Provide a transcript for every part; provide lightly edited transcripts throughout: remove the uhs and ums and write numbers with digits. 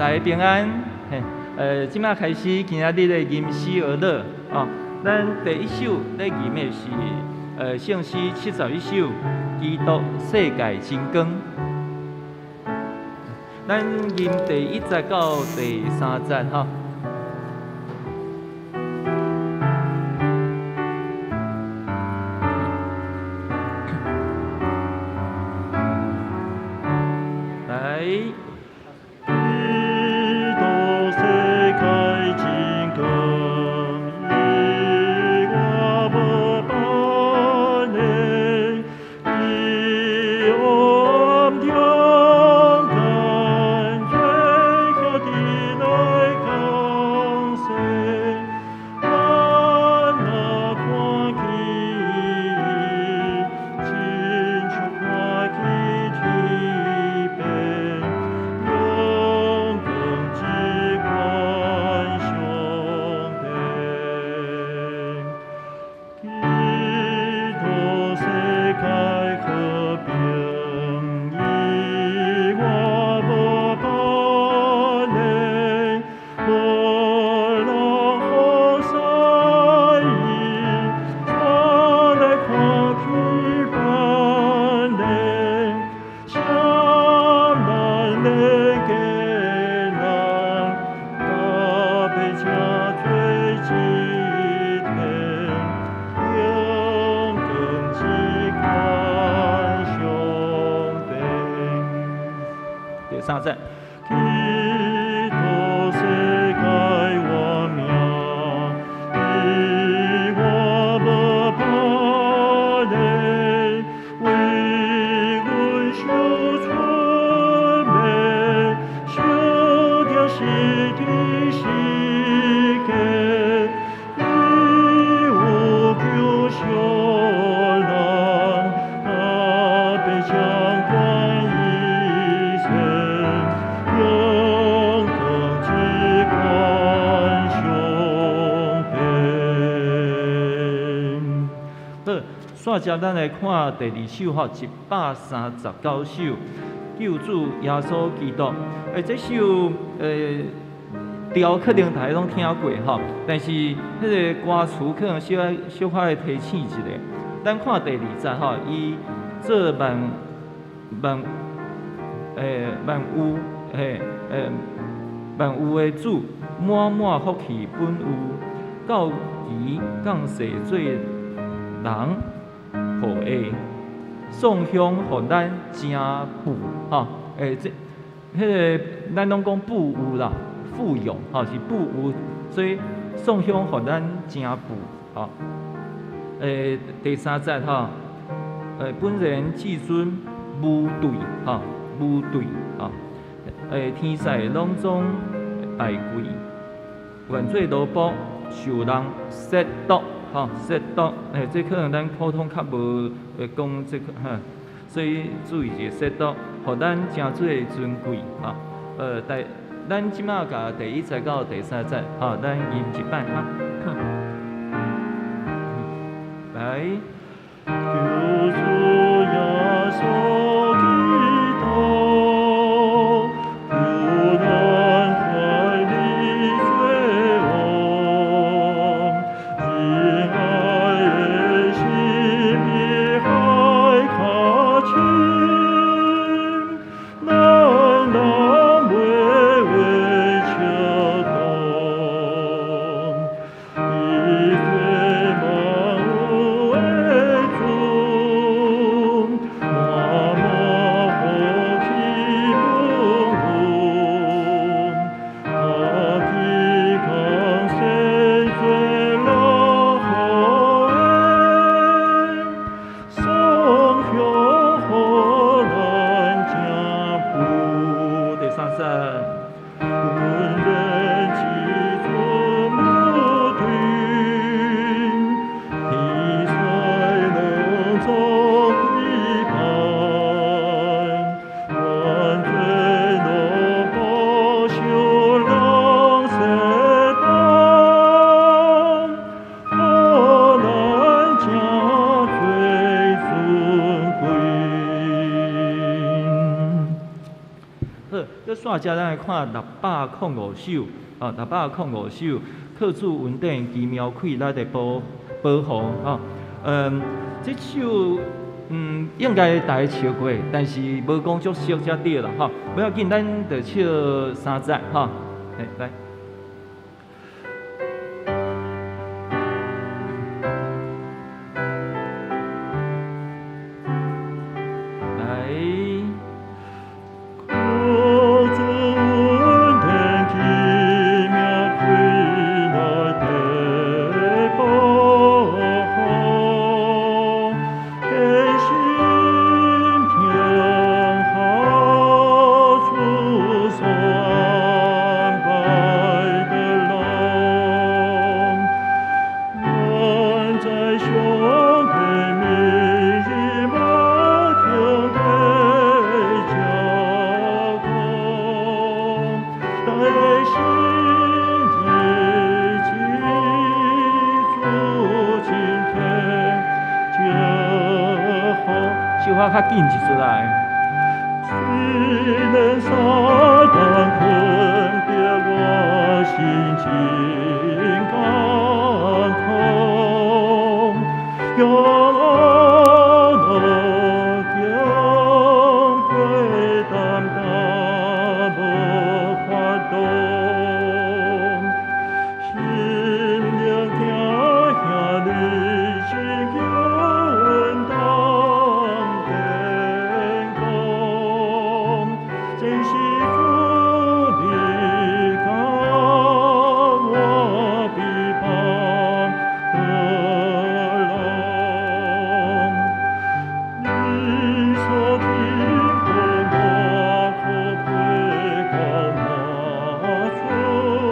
大家平安。嘿，這馬開始今仔日的吟詩而樂哦。咱第一首咧吟的是聖詩71首《基督世界真光》。咱吟第一節到第三節吼。來。基督世界真光，伊我無伴的，伫黑暗中間，做兄弟來共勢，咱若看見伊，親像看見天父，永光之冠上帝。基督世界和平，伊我無伴的，無人予使伊，咱來看去伴的，誰咱的家人，甲欲成做一體，永光之冠上帝。第三節。基督世界活命，伊我無伴的，為阮受出賣，受釘十字架，伊有救贖咱，甲欲掌管一切，永光之冠上帝。好，煞接咱來看第二首吼，139首，救主耶穌基督。這首調可能大家攏聽過吼，但是彼個歌詞可能小小可會提醒一下。咱看第二節吼，伊做萬萬萬有嘿萬有的主，滿滿福氣本有，到其降世做人予的，送享予咱誠富吼。這彼個咱攏講富有啦，富有吼是富有，所以送享予咱誠富吼。第三節吼，本然至尊無對吼，無對吼。天使攏總拜跪，願做奴僕受人褻瀆吼，褻瀆。這可能咱普通較無會講這個哈，所以注意一下褻瀆，予咱誠做尊貴吼。咱這馬共第一節到第三節，吼，咱吟一擺哈。來。救主耶穌基督，救咱脫離罪惡，仁愛的心比海較深，咱人袂為笑講，伊做萬有的主，滿滿福氣本有，家己降世做落雨的，送享予咱誠富。第三節。本然至尊無對，天使攏總跪拜，願做奴僕受人褻瀆，予咱誠做尊貴。好，閣煞煞遮咱來看605首，啊，六百空五首，靠主恩典奇妙快樂的保護，吼，這首應該大家唱過，但是無講足熟才對啦，吼，無要緊，咱就唱三節，吼，來。來，小可較緊一撮來。雖然撒旦困逼我心真艱苦，用路行過擔擔無法度，心靈驚嚇你是叫阮當天公，真是主你教我避風的浪，你所聽候我可飛到那春南，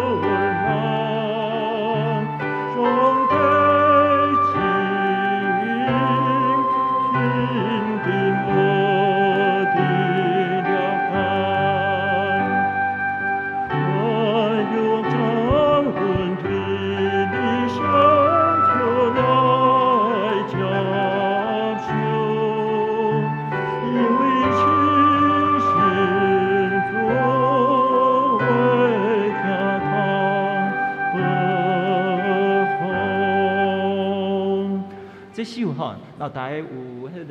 上帝旨意肯定我的了解。我有掌恩對你相求來接受，因為親信主為天堂保護。這首吼，若大家有彼个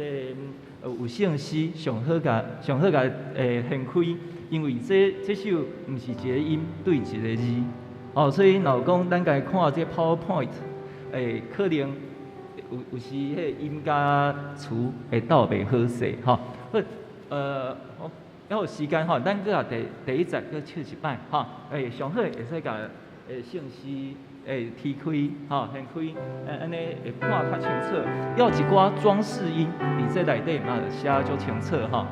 有聖詩，上好共上好共掀開，因為這首毋是一個音對一個字，哦，所以若有講咱家看這 PowerPoint，可能有時彼个音佮詞會鬥袂好勢，吼。好，好，猶有時間吼，咱閣來第一節閣唱一擺，吼，上好會使共聖詩提開，吼，掀開，按呢會看較清楚。猶有一寡裝飾音佇這內底嘛寫足清楚，吼。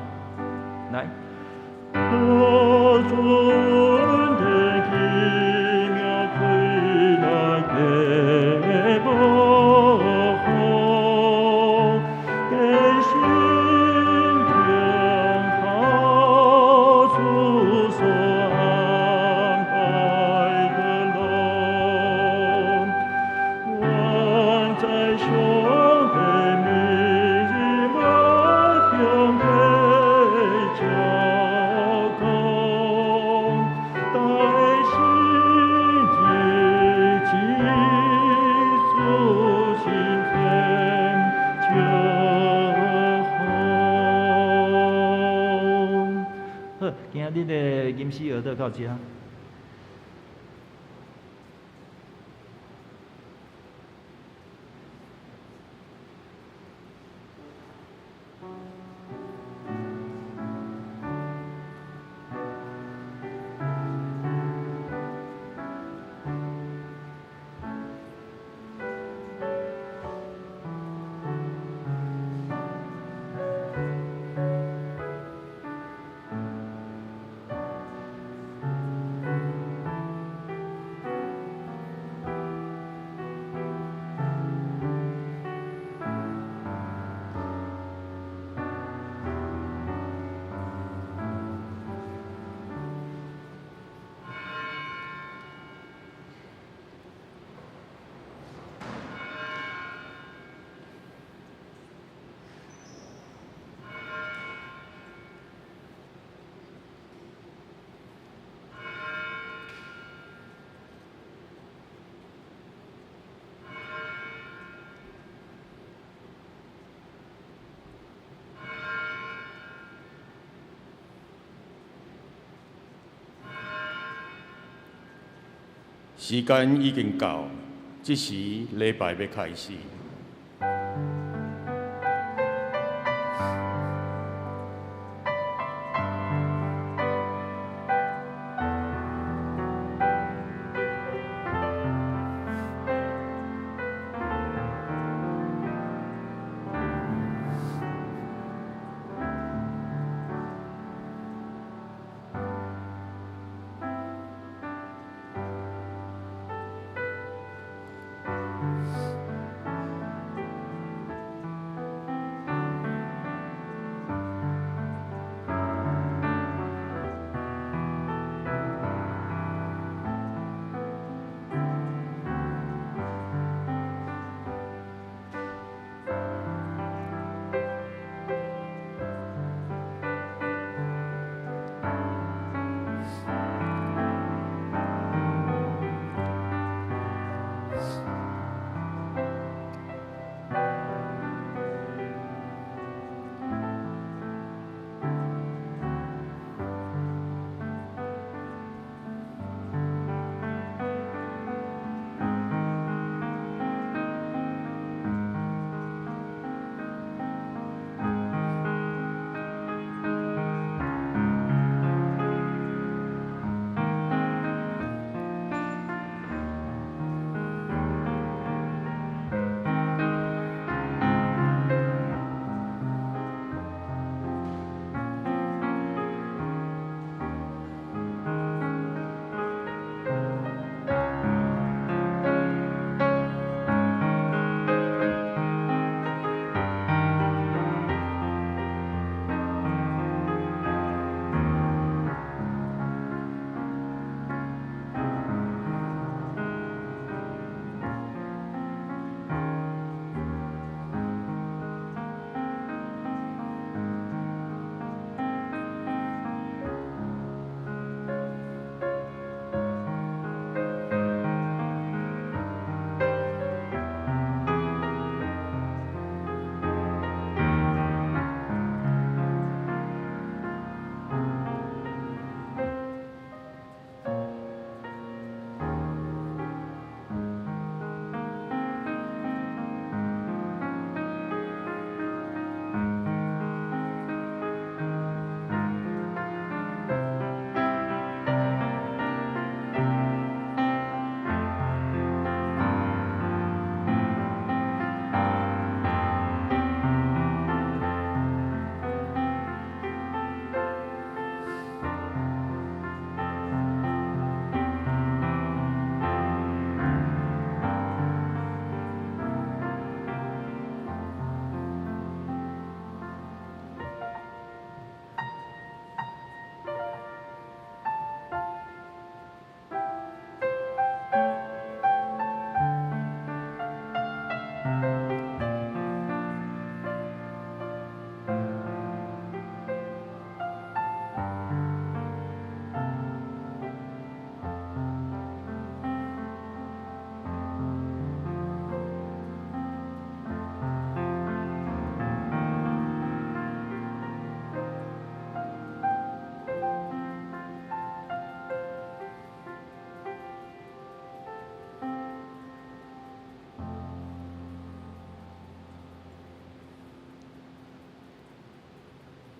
來。靠主恩典奇妙快樂的保護，堅心聽候主所安排的路，願在上帝美意無停的教工，帶心日記主親天救護。好，今仔日的吟詩學就到這。時間已經到，這時禮拜欲開始。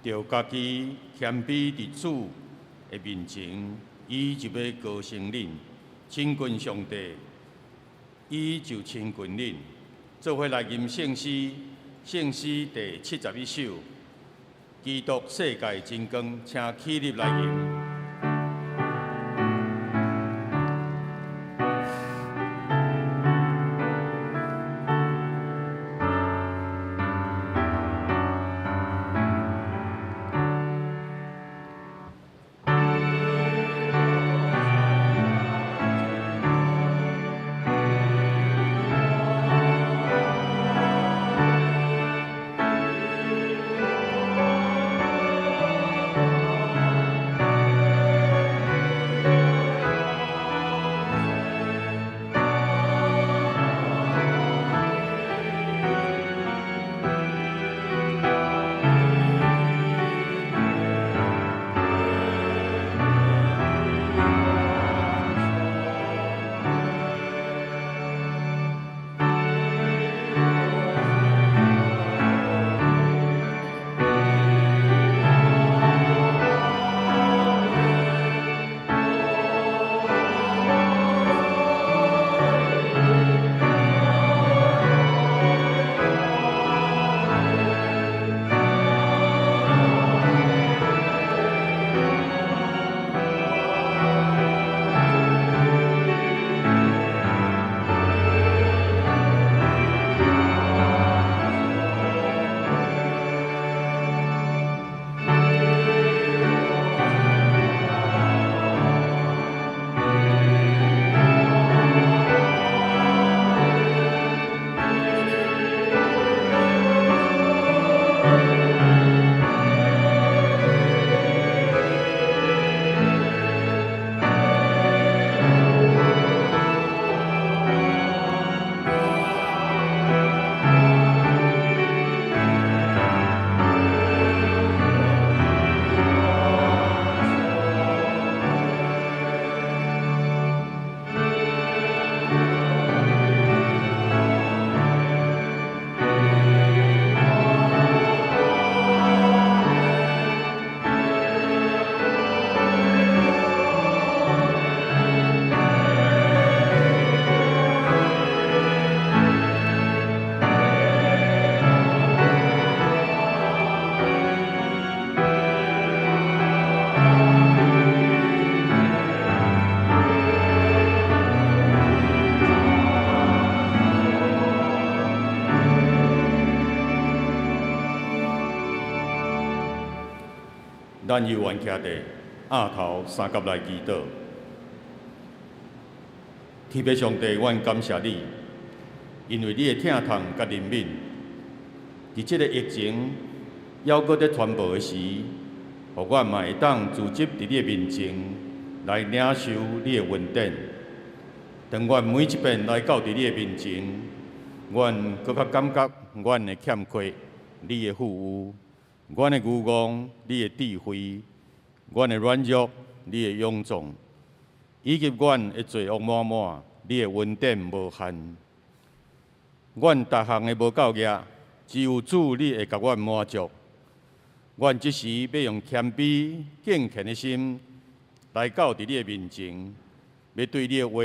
著家己謙卑佇主的面前，伊就欲高升恁；親近上帝，伊就親近恁。做伙來吟聖詩，聖詩第71首，基督世界真光，請起立來吟。基咱猶原徛佇額頭三佮來祈禱。天父上帝，阮感謝你，因為你的疼痛佮憐憫，佇這个疫情猶閣佇傳播的時，予阮嘛會當聚集佇你的面前來領受你的恩典。當阮每一遍來到佇你的面前，阮閣較感覺阮的欠缺，你的富有；阮的愚戇，你的智慧；阮的軟弱，你的勇壯；以及阮的罪惡滿滿，你的恩典無限。阮逐項的無夠額，只有主你會共阮滿足。阮這時欲用謙卑敬虔的心來到佇你的面前，欲對你的話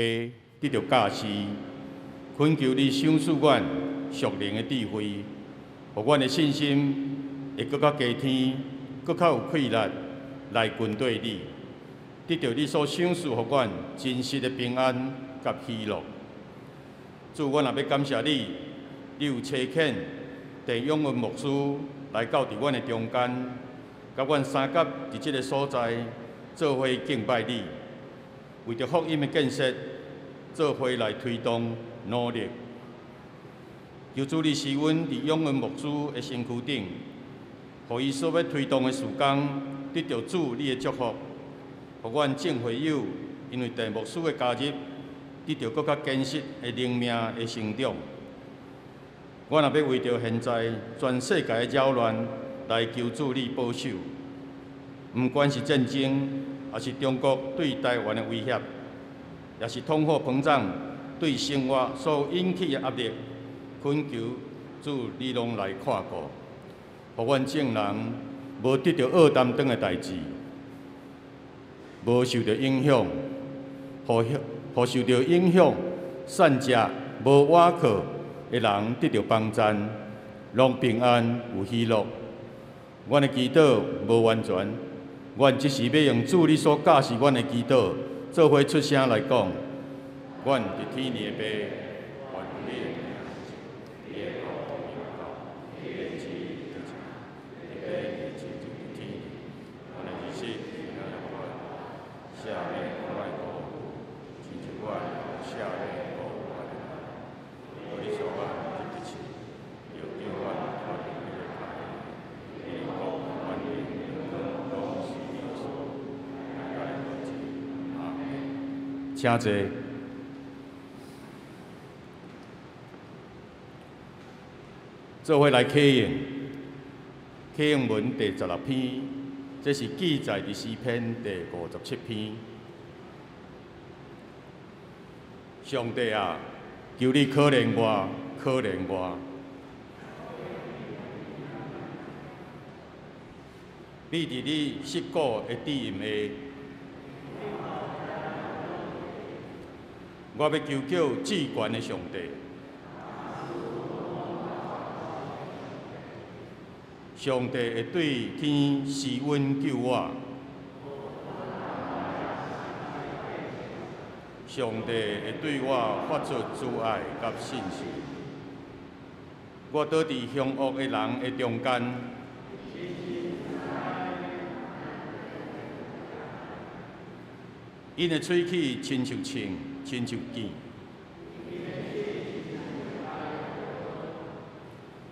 得著教示，懇求你賞賜阮屬靈的智慧，予阮的信心會閣較加添，閣較有氣力來跟綴你，得著你所賞賜予阮真實的平安佮喜樂。主，阮也欲感謝你，你有差遣鄭永文牧師來到佇阮的中間，佮阮三佮佇這个所在做伙敬拜你，為著福音的建設，做伙來推動努力。求主你施恩佇永恩牧師的身軀頂，予伊所欲推動的事工得著主你的祝福，予阮眾會友因為鄭牧師的加入，得著閣較堅實的靈命的成長。阮也欲為著現在全世界的擾亂來求主你保守，毋管是戰爭，抑是中國對台灣的威脅，抑是通貨膨脹對生活所引起的壓力，懇求主你攏來看顧，予阮眾人無得著惡擔當的代誌，無受著影響，予受著影響散食無倚靠的人得著幫贊，攏平安有喜樂。阮的祈禱無完全，阮只是欲用主你所教示阮的祈禱，做伙出聲來講。阮佇天父的爸，願你的名聖，你的國臨到，你的旨意成，佇地親像佇天。阮的日食今仔日予阮，赦免阮的過誤，親像阮赦免過誤的人。無你予阮入得試，著救阮脫離彼个歹的。因為國、權柄、榮光攏是你所有，代代無止。阿們。請坐。做伙來啟應，啟應文第十六篇，這是記載佇詩篇第57篇。上帝啊，求你可憐我，可憐我。你佇你膝骨的低音下，我欲求叫至懸的上帝。上帝會對天施恩救我，上帝會對我發出慈愛佮信實。我倒佇兇惡的人的中間，𪜶的喙齒親像銃，親像劍。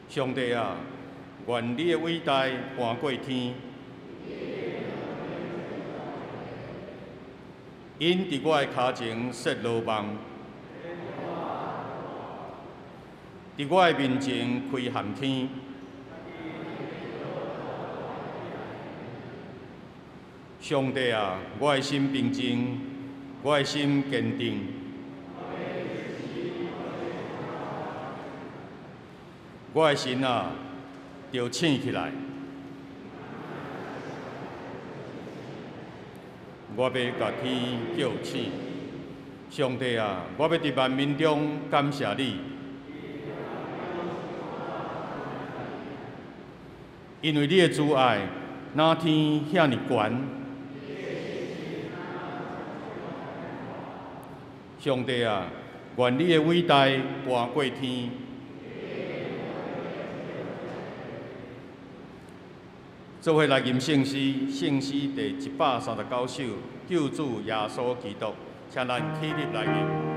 上帝啊，願你的偉大搬過天，𪜶佇我的跤前設羅網，佇我的面前開陷坑。上帝啊，我的心平靜，我的心堅定。我的神啊，著醒起來！我欲共天叫醒。上帝啊，我欲佇萬民中感謝你，因為你的慈愛，若天遐爾懸。上帝啊，願你的偉大搬過天。做伙來吟聖詩，聖詩第139首，救主耶穌基督，請咱起立來吟。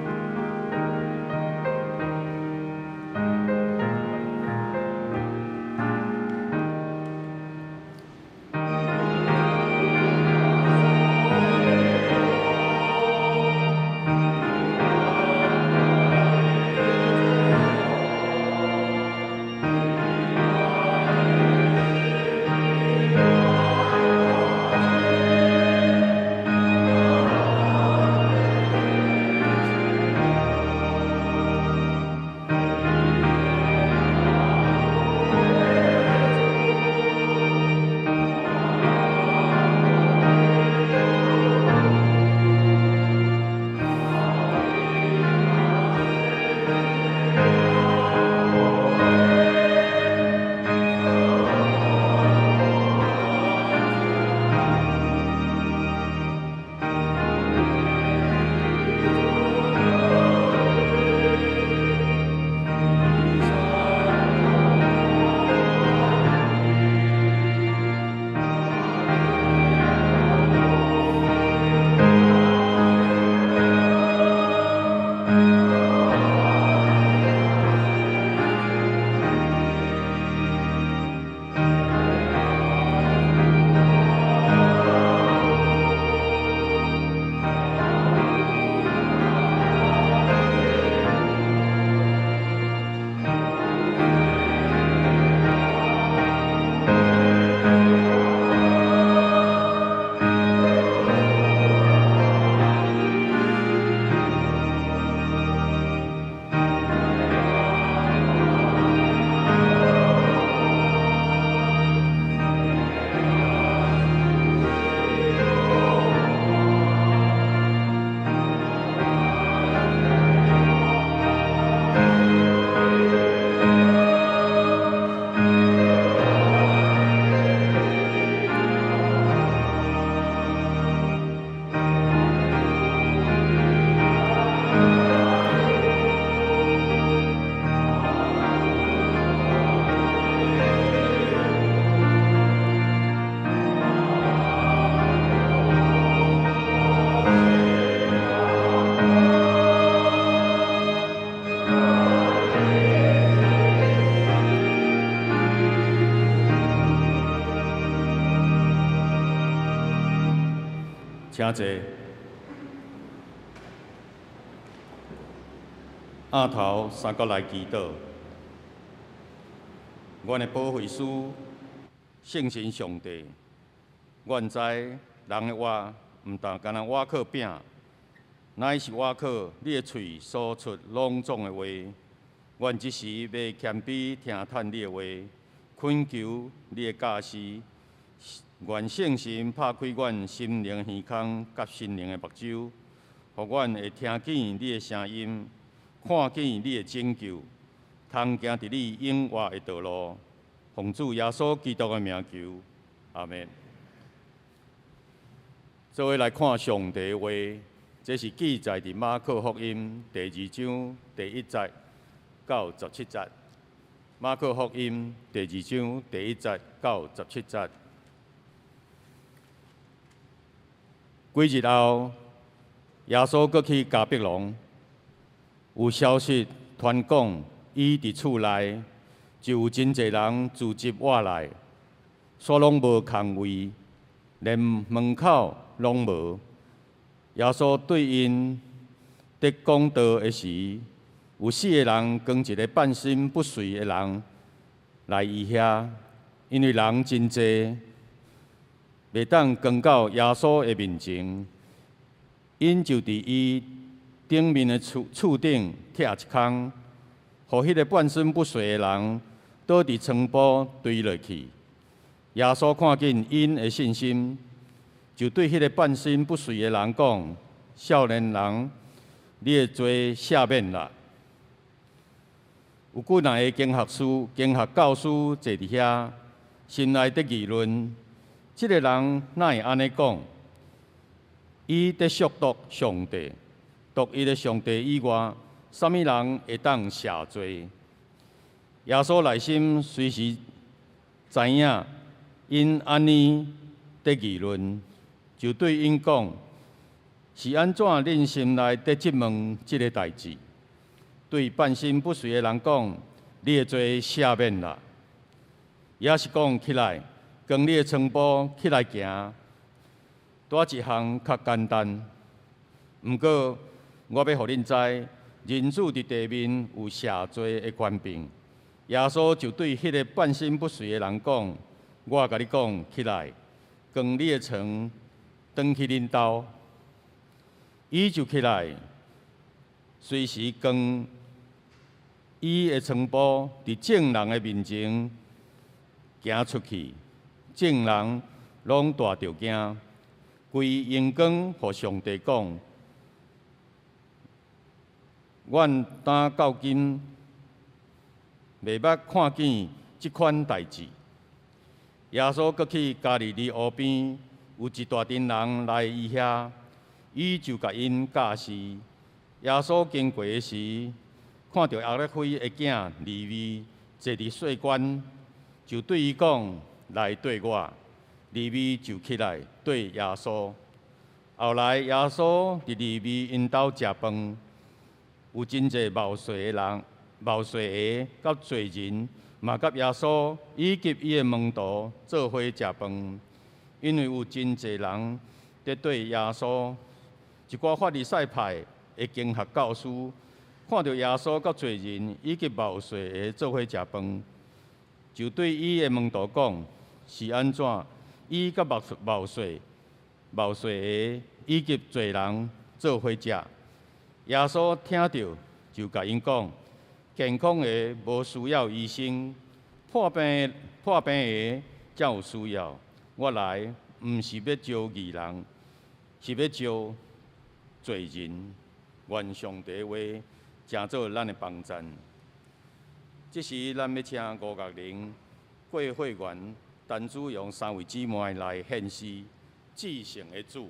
請坐。阿頭三角來祈禱。阮的保惠師，聖神上帝，阮知人的活毋但干焦倚靠餅，乃是倚靠你的喙所出攏總的話。阮這時欲謙卑聽趁你的話，懇求你的教示。願聖神拍開阮心靈耳孔佮心靈的目睭，予阮會聽見你的聲音，看見你的拯救，通行佇你永活的道路。奉主耶穌基督的名求，阿們。做伙來看上帝的話，這是記載佇馬可福音第二章第一節到十七節。馬可福音第二章第一節到十七節。幾日後，耶穌閣去迦百農，有消息傳講，伊佇厝內，就有真濟人聚集倚來，煞攏無空位，連門口攏無。耶穌對𪜶佇講道的時，有四个人扛一个半身不遂的人來伊遐，因為人真濟，袂當扛到耶穌的面前，𪜶就佇伊頂面的厝頂拆一空，予彼个半身不遂的人倒佇床埔墜落去。耶穌看見𪜶的信心，就對彼个半身不遂的人講：少年人，你的罪赦免啦。有幾若个經學師、經學教師坐佇遐，心內佇議論：這个人哪會按呢講？伊佇褻瀆上帝，獨一的上帝以外，啥物人會當赦罪？耶穌內心隨時知影，𪜶 𪜶按呢佇議論，就對𪜶講：是按怎恁心內佇質問這个代誌？對半身不遂的人講：你的罪赦免啦。抑是講起來，扛你的床鋪起來行，佗一項較簡單。毋過，我欲予恁知，人子佇地面有赦罪的權柄。耶穌就對彼个半身不遂的人講：我共你講，起來，扛你的床，轉去恁兜。伊就起來，隨時扛伊的床鋪，佇眾人的面前行出去，眾人攏大著驚，規榮光予上帝講：阮擔到今袂捌看見這款代誌。耶穌閣去加利利湖邊，有一大陣人來伊遐，伊就共𪜶教示。耶穌經過的時，看著亞勒腓的囝利未坐佇稅關，就對伊講：來綴我。利未就起來綴耶穌。後來耶穌佇利未𪜶兜食飯，有真濟謀稅的人、謀稅的佮罪人，嘛佮耶穌以及伊的門徒做伙食飯，因為有真濟人佇綴耶穌。一寡法利賽派的經學教師看著耶穌佮罪人以及謀稅的做伙食飯，就對伊的門徒講：是按怎？伊佮謀稅的以及罪人做伙食？耶穌聽著，就共𪜶講：健康的無需要醫生，破病的才有需要。我來毋是欲召義人，是欲召罪人。願上帝的話成做咱的幫贊。這時，咱欲請吳玉玲、郭慧媛、陳子陽三位姊妹來獻詩《至聖的主》。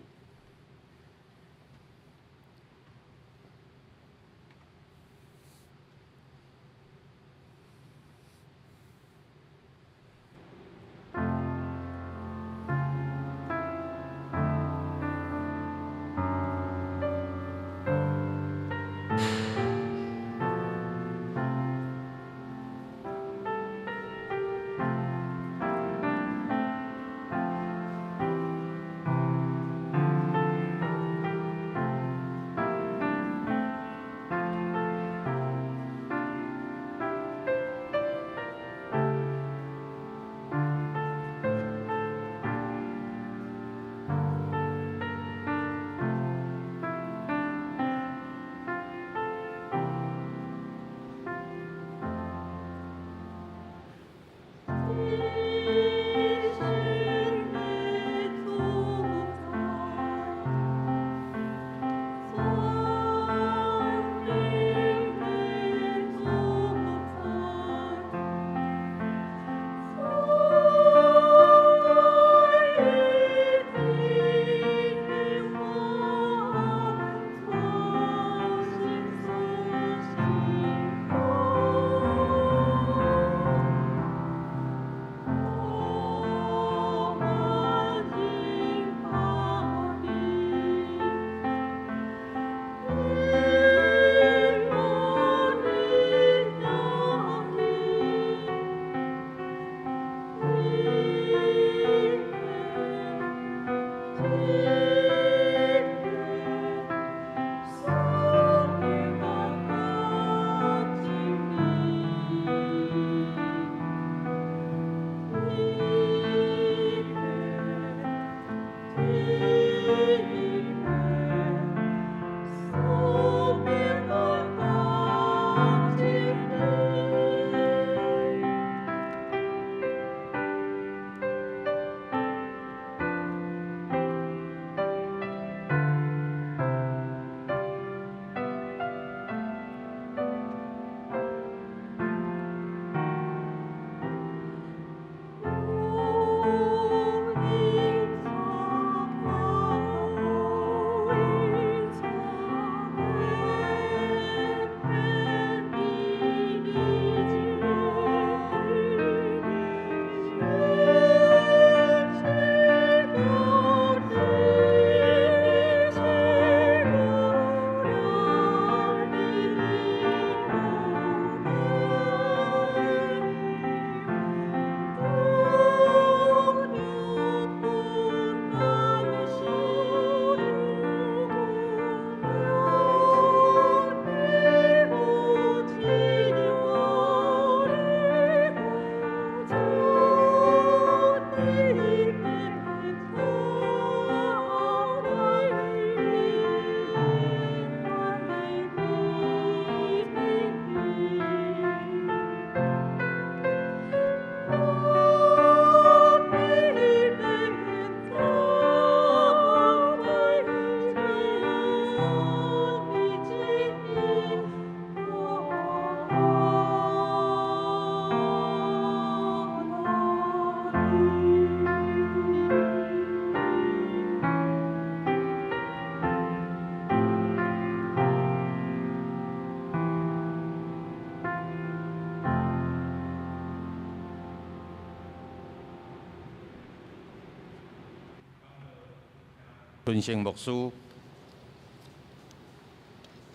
春生牧師。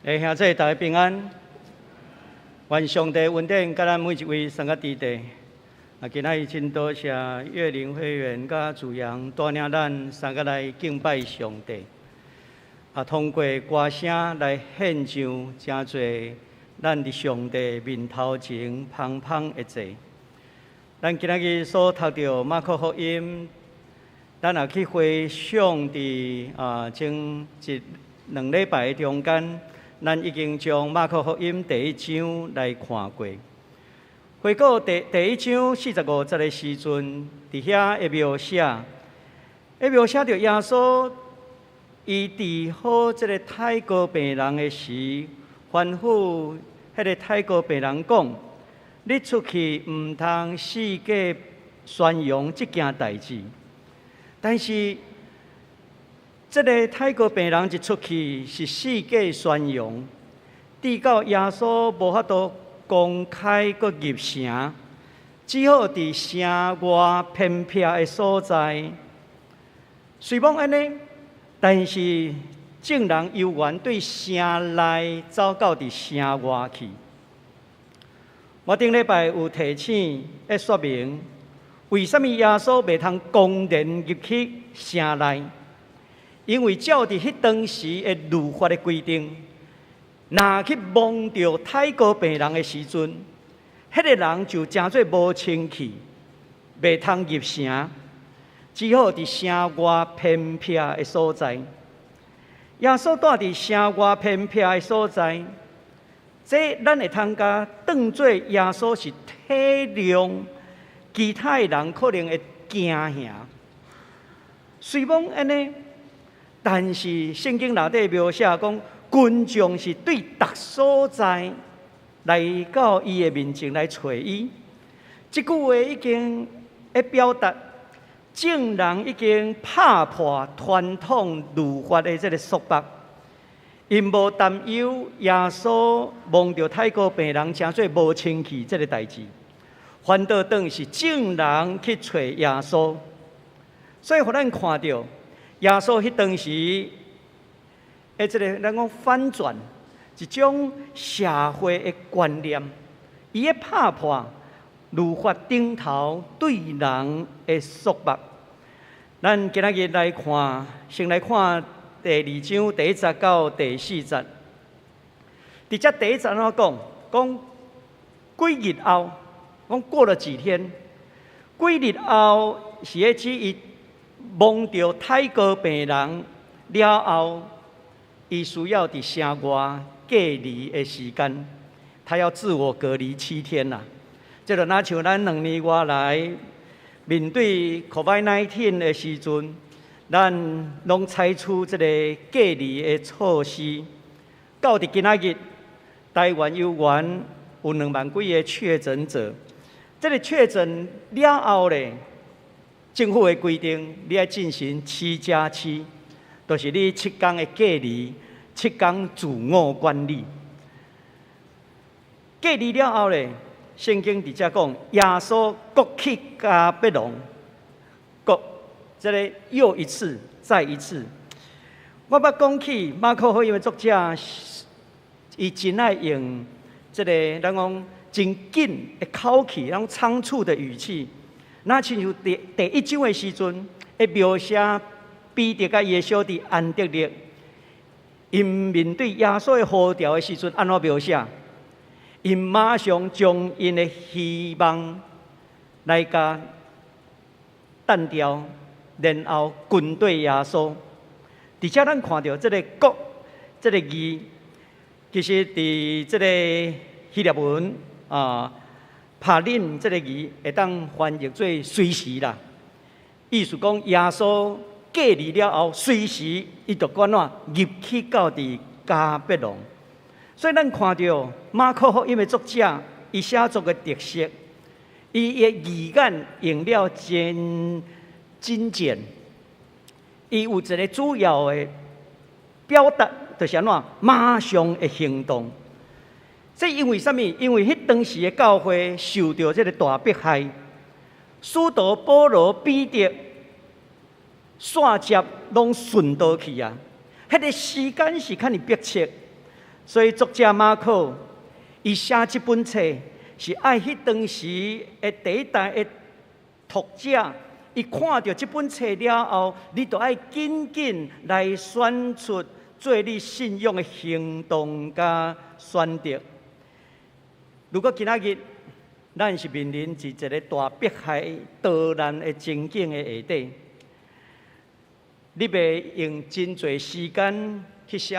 欸，兄弟，大家平安。願上帝恩典，佮咱每一位三個弟弟。啊，今仔日真多謝岳林會員佮主陽帶領咱三個來敬拜上帝。啊，通過歌聲來獻上誠濟咱佇上帝面頭前芳芳的祭。咱今仔日所讀著馬可福音，咱也去回想佇前一兩禮拜中間，咱已經將馬可福音第一章來看過。回顧第一章45節的時陣，佇遐會描寫，會描寫著耶穌伊治好這个腿膏病人的時，吩咐彼个腿膏病人講：你出去毋通四界宣揚這件代誌。但是，這个腿膏病人一出去是四界宣揚，直到耶穌無法度公開閣入城，只好佇城外偏僻的所在。雖罔按呢，但是眾人猶原對城內走到佇城外去。我頂禮拜有提醒，咧說明為啥物耶穌袂通公然入去城內，因為照佇彼當時的律法的規定，若去摸著腿膏病人的時陣，彼個人就成做無清氣，袂通入城，只好佇城外偏僻的所在。耶穌蹛佇城外偏僻的所在，這咱會通共當做耶穌是體諒其他的人可能會驚嚇。雖罔按呢，但是聖經內底描寫講，群眾是對逐所在來到伊的面前來揣伊。這句話已經咧表達，眾人已經拍破傳統律法的這个束縛，𪜶無擔憂耶穌摸著腿膏病人成做無清氣這个代誌，反倒轉是眾人去揣耶穌。所以，予咱看著耶穌彼當時，這个咱講反轉一種社會的觀念，伊咧拍破律法頂頭對人的束縛。咱今仔日來看，先來看第二章第一節到第四節。佇這第一節按怎講？講幾日後，講過了幾天，幾日後是咧指伊摸著腿膏病人了後，伊需要佇城外隔離的時間，他要自我隔離7天啦。這就若像咱兩年外來面對 COVID-19 的時陣，咱攏採取這個隔離的措施。到佇今仔日，台灣猶原有2萬幾个確診者。這個確診了後咧，政府的規定，你愛進行7加7，就是你七工的隔離，七工自我管理。隔離了後咧，聖經佇遮講，耶穌閣去迦百農，閣這个又一次，再一次。我捌講起馬可福音的作者，伊真愛用這个咱講真緊的口氣，那種倉促的語氣。若親像第一章的時陣，會描寫彼得佮伊的小弟安德烈，𪜶面對耶穌的呼召的時陣，按怎描寫？𪜶馬上將𪜶的漁網來共擲掉，然後跟綴耶穌。佇遮咱看著這个閣這个字，其實佇這个希臘文啊，πάλιν 這个字會當翻譯做隨時啦。意思講耶穌隔離了後，隨時伊就按怎入去到佇迦百農。所以咱看著馬可福音的作者，伊寫作的特色，伊的語言用了真精簡，伊有一个主要的表達，就是按怎馬上的行動。這因為啥物？因為彼當時的教會受著這个大迫害，使徒保羅、彼得線接攏順倒去啊！彼個時間是較爾迫切，所以作者馬可伊寫這本冊是愛彼當時的第一代的讀者，伊看著這本冊了後，你就愛緊緊來選出做你信仰的行動佮選擇。如果今仔日咱是面臨佇一個大迫害、逃難的情景的下底，你袂用真濟時間去寫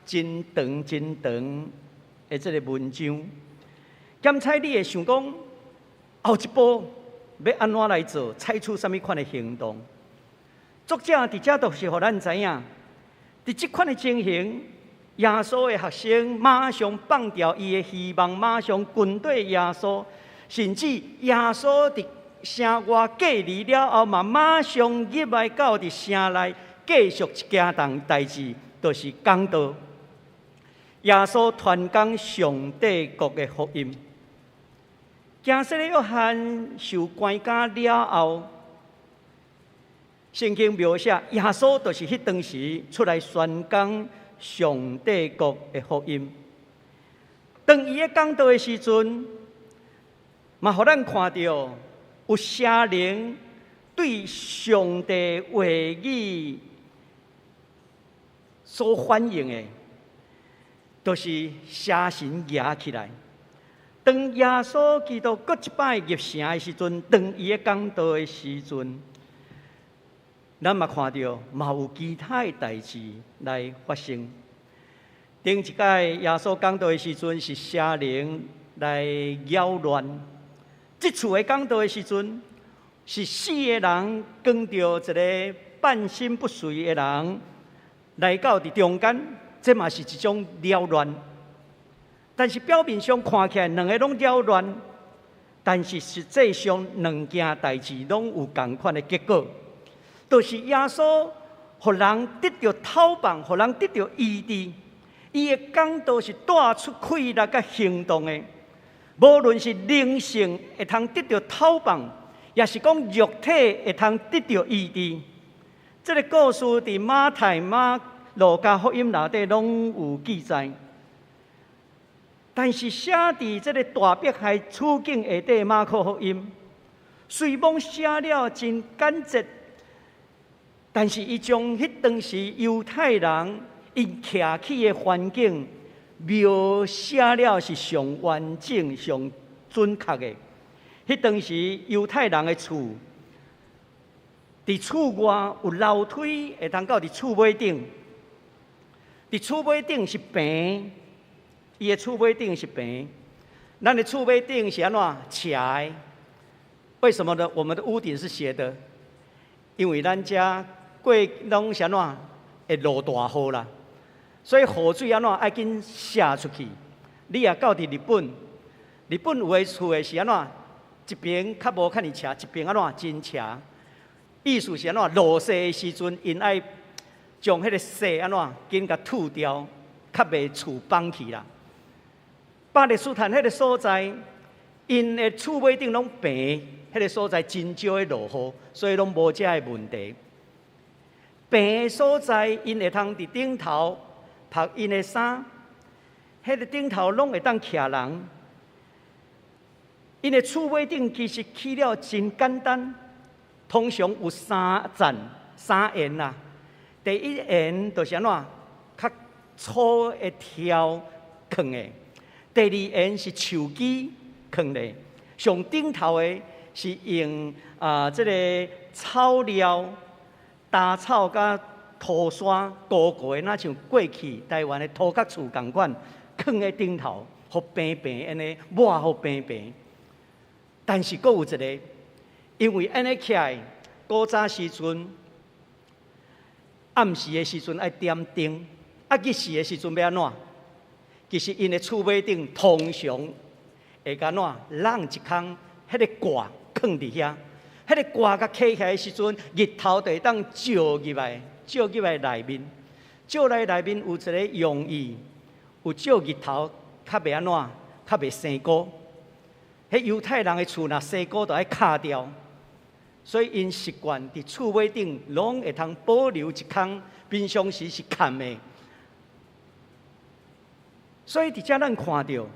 真長真長的這个文章，檢採你會想講後一步欲按怎來做，採取啥物款的行動？作者佇遮就是予咱知影，佇這款的情形，耶穌的學生馬上放掉伊的希望，馬上跟綴耶穌，甚至耶穌佇城外隔離了後，嘛馬上入來到佇城內，繼續一件重代誌，就是講道。耶穌傳講上帝國的福音。驚洗禮約翰受關監了後，聖經描寫耶穌就是彼當時出來宣講上帝國的福音。當伊咧講道的時陣，嘛予咱看著有邪靈對上帝話語所反應的，就是邪神夯起來。當耶穌基督閣一擺入城的時陣，當伊咧講道的時陣，咱嘛看著嘛有其他的代誌來發生。頂一擺耶穌講道的時陣，是邪靈來擾亂。這次的講道的時陣，是四个人扛著一个半身不遂的人來到佇中間，這嘛是一種擾亂。但是表面上看起來兩个攏擾亂，但是實際上兩件代誌攏有仝款的結果，就是耶穌予人得著透放，予人得著醫治。伊的講道是帶出氣力佮行動的，無論是靈性會通得著透放，抑是講肉體會通得著醫治。這个故事佇馬太、馬路加福音內底攏有記載。但是寫佇這个大迫害處境下底，馬可福音雖罔寫了真簡潔，但是伊將彼當時猶太人𪜶徛起的環境描寫了是上完整、上準確的。彼當時猶太人的厝，佇厝外有樓梯，會通到佇厝尾頂。佇厝尾頂是平，伊的厝尾頂是平。咱的厝尾頂是按怎斜的？為什麼呢？我們的屋頂是斜的，因為咱遮過攏是按怎會落大雨啦，所以雨水按怎愛緊瀉出去。你若到佇日本，日本有的厝的是按怎？一邊較無較爾斜，一邊按怎真斜。意思是按怎？落雪的時陣，𪜶愛將彼个雪按怎緊共吐掉，較袂厝崩去啦。巴勒斯坦彼个所在，𪜶的厝尾頂攏平，彼个所在真少咧落雨，所以攏無這个問題。平的所在，𪜶會通佇頂頭曝𪜶的衫，彼个頂頭攏會當徛人。𪜶的厝尾頂其實起了真簡單，通常有三層、三檐啦。第一檐就是按怎，較粗的條囥的；第二檐是樹枝囥的，上頂頭的是用啊這个草料、稻草佮塗沙糊糊的，若像過去台灣的土埆厝仝款，囥佇頂頭，予平平按呢抹予平平。但是閣有一个，因為按呢起來，古早時陣暗時的時陣愛點燈，啊日時的時陣欲按怎？其實𪜶的厝尾頂通常會按怎？弄一空彼个蓋囥佇遐，彼个蓋共起起來的時陣，日頭就會當照入來，照入來內面，照來內面有一个用意，有照日頭較袂按怎？較袂生菇。彼猶太人的厝若生菇，就愛敲掉。所以𪜶習慣佇厝尾頂攏會通保留一空，平常時是崁的。所以佇遮咱看著，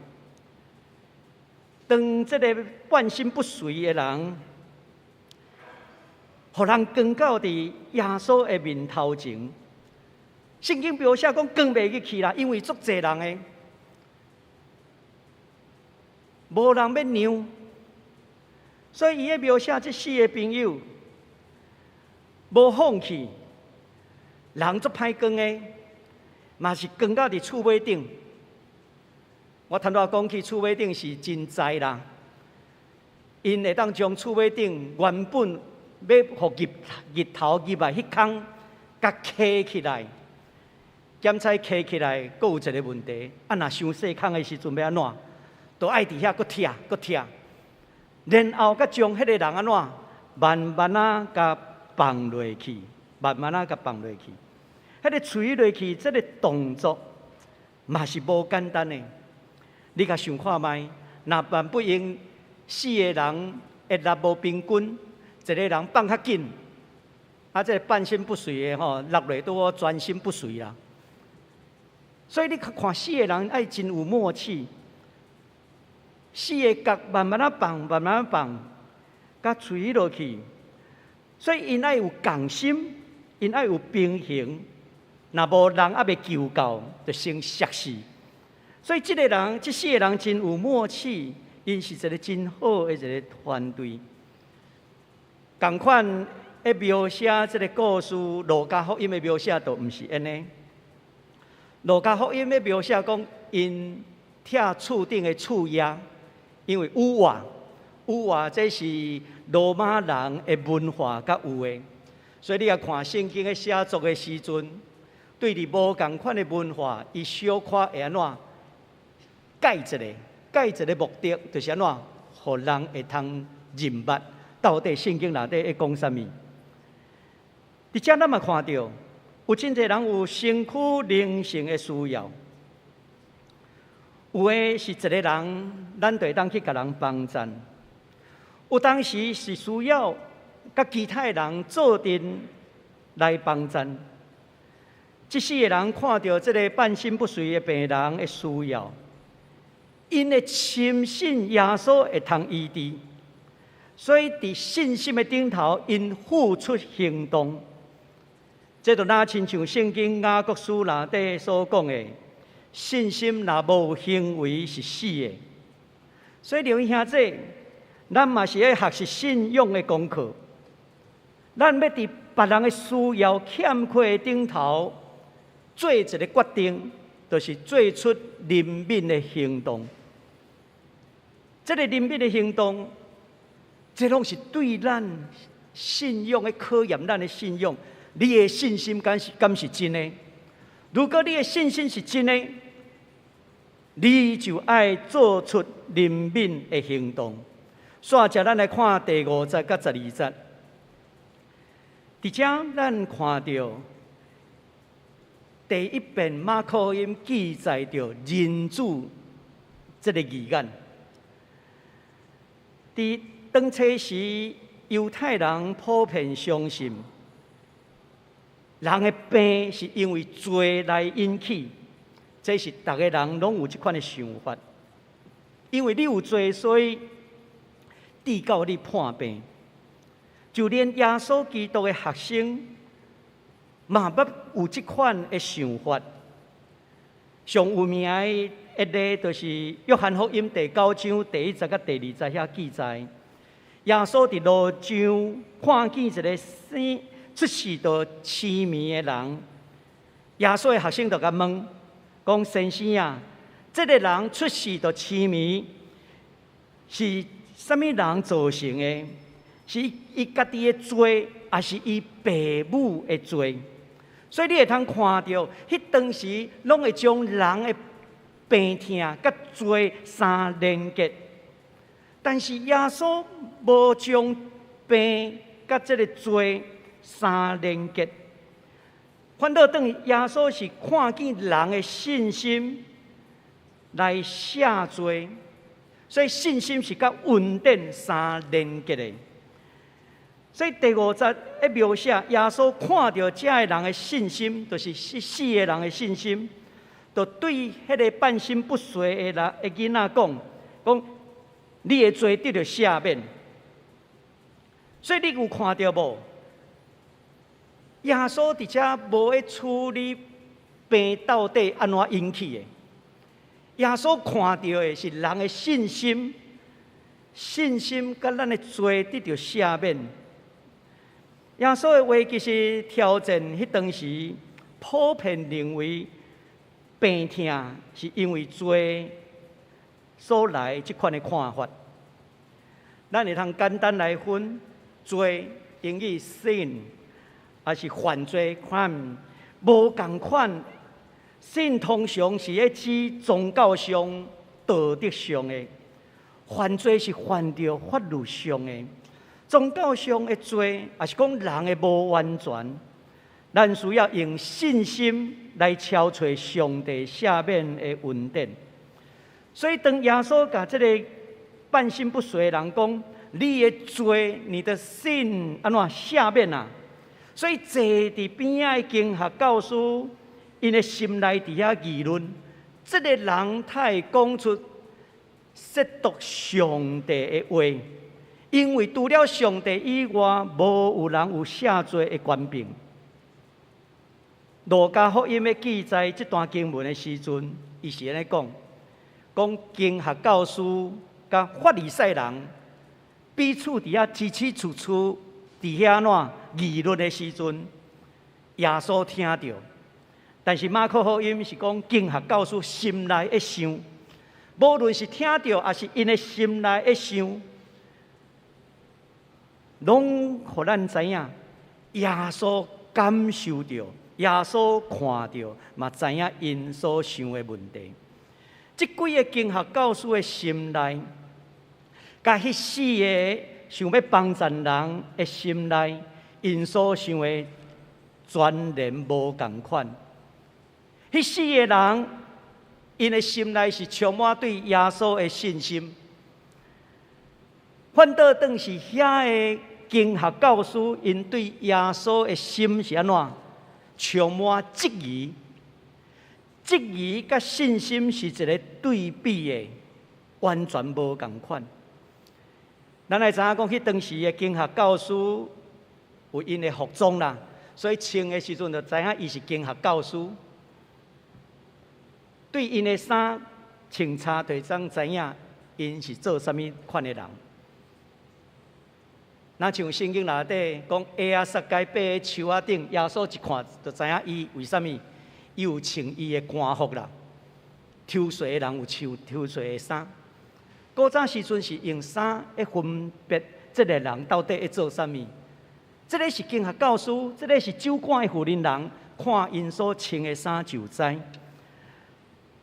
當這个半身不遂的人，予人扛到佇耶穌的面頭前。聖經描寫講扛袂入去啦，因為足濟人的，無人欲讓。所以伊咧描寫這四个朋友無放棄，人足歹扛的，嘛是扛到佇厝尾頂。我坦白講起，厝尾頂是真在啦，𪜶會當將厝尾頂原本欲予日日頭入來彼空，共開起來，檢采開起來，閣有一个問題，啊，若傷細空的時陣欲按怎？都愛佇遐閣拆閣拆。然後閣將彼个人按怎慢慢仔共放落去，慢慢仔共放落去。彼个垂落去，這个動作嘛是無簡單的。你共想看覓，若萬不用四个人的力無平均，一个人放較緊，啊，這个半身不遂的吼，落落拄好全身不遂啦。所以你看四个人愛真有默契。四个角慢慢仔放，慢慢仔放，共垂落去。所以𪜶愛有仝心，𪜶愛有平衡。若無人猶未救到，就先摔死。所以這个人，這四个人真有默契，𪜶是一个真好的一个團隊。仝款咧描寫這个故事，路加福音的描寫就毋是按呢。路加福音咧描寫講，𪜶拆厝頂的厝掖。因為屋瓦，屋瓦這是羅馬人的文化佮有的，所以你若看聖經的寫作的時陣，對佇無仝款的文化，伊小可會按怎改一下，改一个目的，就是按怎，予人會通認捌到底聖經內底咧講啥物。佇遮咱嘛看著，有真濟人有身軀靈性的需要。有的是一个人，咱就會當去共人幫贊；有當時是需要佮其他人做陣來幫贊。這四个人看著這个半身不遂的病人的需要，𪜶會深信耶穌會通醫治，所以佇信心的頂頭，𪜶付出行動。這就若親像聖經雅各書內底所講的。信心若無行為是死的，所以弟兄姊妹，咱嘛是愛學習信仰的功課。咱欲佇別人的需要欠缺的頂頭，做一个決定，就是做出憐憫的行動。這个憐憫的行動，這攏是對咱信仰的考驗，咱的信仰，你的信心敢是敢是真的？如果你的信心是真的，你就愛做出憐憫的行動。煞接咱來看第五節佮十二節。佇遮咱看著第一遍馬可福音記載著仁子這个字眼。佇當初時，猶太人普遍相信，人的病是因為罪來引起。這是逐个人攏有這款的想法，因為你有罪，所以致到你破病。就連耶穌基督的學生嘛捌有這款的想法。上有名的一例就是約翰福音第九章第一節佮第二節遐記載，耶穌佇路上看見一个生出世就癡盲的人，耶穌的學生就共問講：先生啊，這个人出世就癡盲，是啥物人造成的？是伊家己的罪，抑是伊爸母的罪？所以你會通看著，彼當時攏會將人的病痛佮罪相連結。但是耶穌無將病佮這个罪相連結，反倒轉耶穌是看見人的信心來赦罪，所以信心是佮恩典相連結的。所以第五節一描寫耶穌看著這个人的信心，就是這四个人的信心，就對彼个半身不遂的人的囡仔講：講你的罪得著赦免。所以你有看著無？耶穌佇遮無咧處理病到底按怎引起的？耶穌看著的是人的信心，信心佮咱的罪得著赦免。耶穌的話其實挑戰彼當時普遍認為病痛是因為罪所來這款的看法。咱會通簡單來分罪，英語 sin，抑是犯罪 crime，無仝款。sin 通常是咧指宗教上、道德上的，犯罪是犯著法律上的。宗教上的罪，抑是講人的無完全，咱需要用信心來超揣上帝赦免的恩典。所以，當耶穌共這个半身不遂的人講：“你的罪，你的 sin 按怎赦免啊？”所以坐佇邊仔的經學教師，𪜶的心內佇遐議論：這个人他會講出褻瀆上帝的話。因為除了上帝以外，無有人有赦罪的權柄。路加福音咧記載這段經文的時陣，伊是按呢講：講經學教師佮法利賽人彼此佇遐吱吱處處佇遐按怎議論的時陣，耶穌聽著。但是馬可福音是講經學教師心內咧想，無論是聽著，抑是𪜶的心內咧想，攏予咱知影，耶穌感受著，耶穌看著，嘛知影𪜶所想的問題。這幾个經學教師的心內，佮彼四个想欲幫贊人的心內，𪜶所想的全然無仝款。彼四个人，𪜶的心內是充滿對耶穌的信心，反倒轉是遐个經學教師，𪜶對耶穌的心是按怎？充滿質疑，質疑佮信心是一个對比的，完全無仝款。咱來知影講，彼當時的經學教師有𪜶的服裝啦，所以穿的時陣就知影伊是經學教師。對𪜶的衫穿插，就會當知影𪜶是做啥物款的人。若像聖經內底講，鞋仔撒該爬佇樹仔頂，耶穌一看就知影伊為啥物，伊有穿伊的官服啦。抽稅的人有穿抽稅的衫。古早時陣是用衫來分別這个人到底咧做啥物。這个是經學教師，這个是酒館的負責人，看𪜶所穿的衫就知。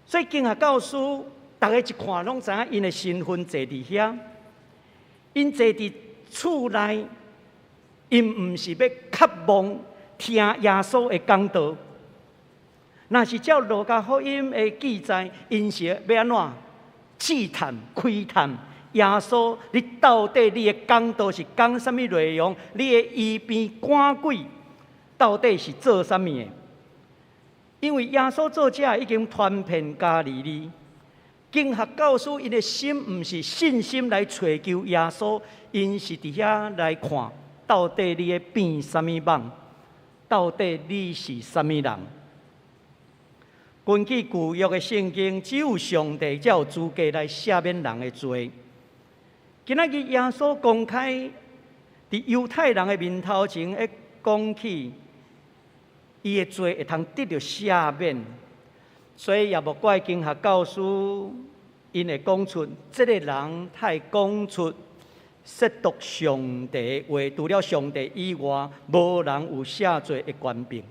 所以經學教師，逐家一看攏知影𪜶的身份坐佇遐，𪜶坐佇厝內，𪜶毋是欲渴望聽耶穌的講道。若是照路加福音的記載，𪜶是欲按怎試探、窺探耶穌？你到底你的講道是講啥物內容？你的醫病趕鬼到底是做啥物的？因為耶穌做這已經傳遍加利利。經學教師𪜶的心毋是信心來揣求耶穌，𪜶是佇遐來看，到底你咧變啥物夢？到底你是啥物人？根據舊約的聖經，只有上帝才有資格來赦免人的罪。今仔日耶穌公開佇猶太人的面頭前，咧講起伊的罪會通得著赦免。所以也無怪經學教師，𪜶會講出這个人，他會講出褻瀆上帝的話，除了上帝以外，無人有赦罪的權柄。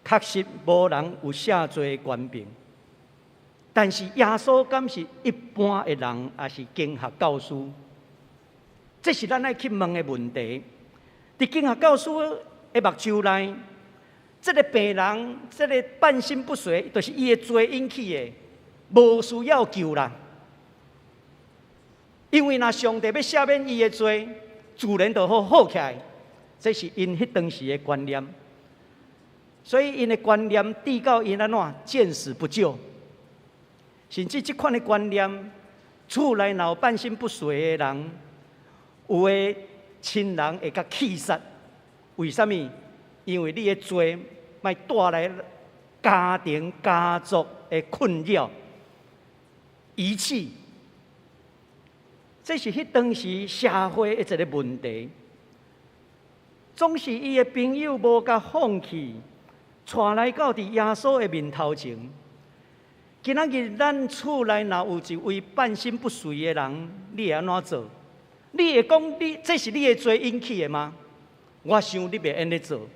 確實無人有赦罪的權柄。但是耶穌敢是一般的人，抑是經學教師？這是咱愛去問的問題。佇經學教師的目睭內，這个病人，這个半身不遂，就是伊的罪引起的，無需要救啦。因為若上帝欲赦免伊的罪，自然就好好起來。這是𪜶彼當時的觀念。所以𪜶的觀念致到𪜶按怎見死不救，甚至這款的觀念，厝內若有半身不遂的人，有的親人會共氣殺。為啥物？因為你的罪莫帶來家庭家族的困擾、遺棄。這是彼當時社會的一個問題。總是伊的朋友無共放棄，帶來到佇耶穌的面頭前。今仔日咱厝內若有一位半身不遂的人，你會按怎做？你會講你這是你的罪引起的嗎？我想你袂按呢做，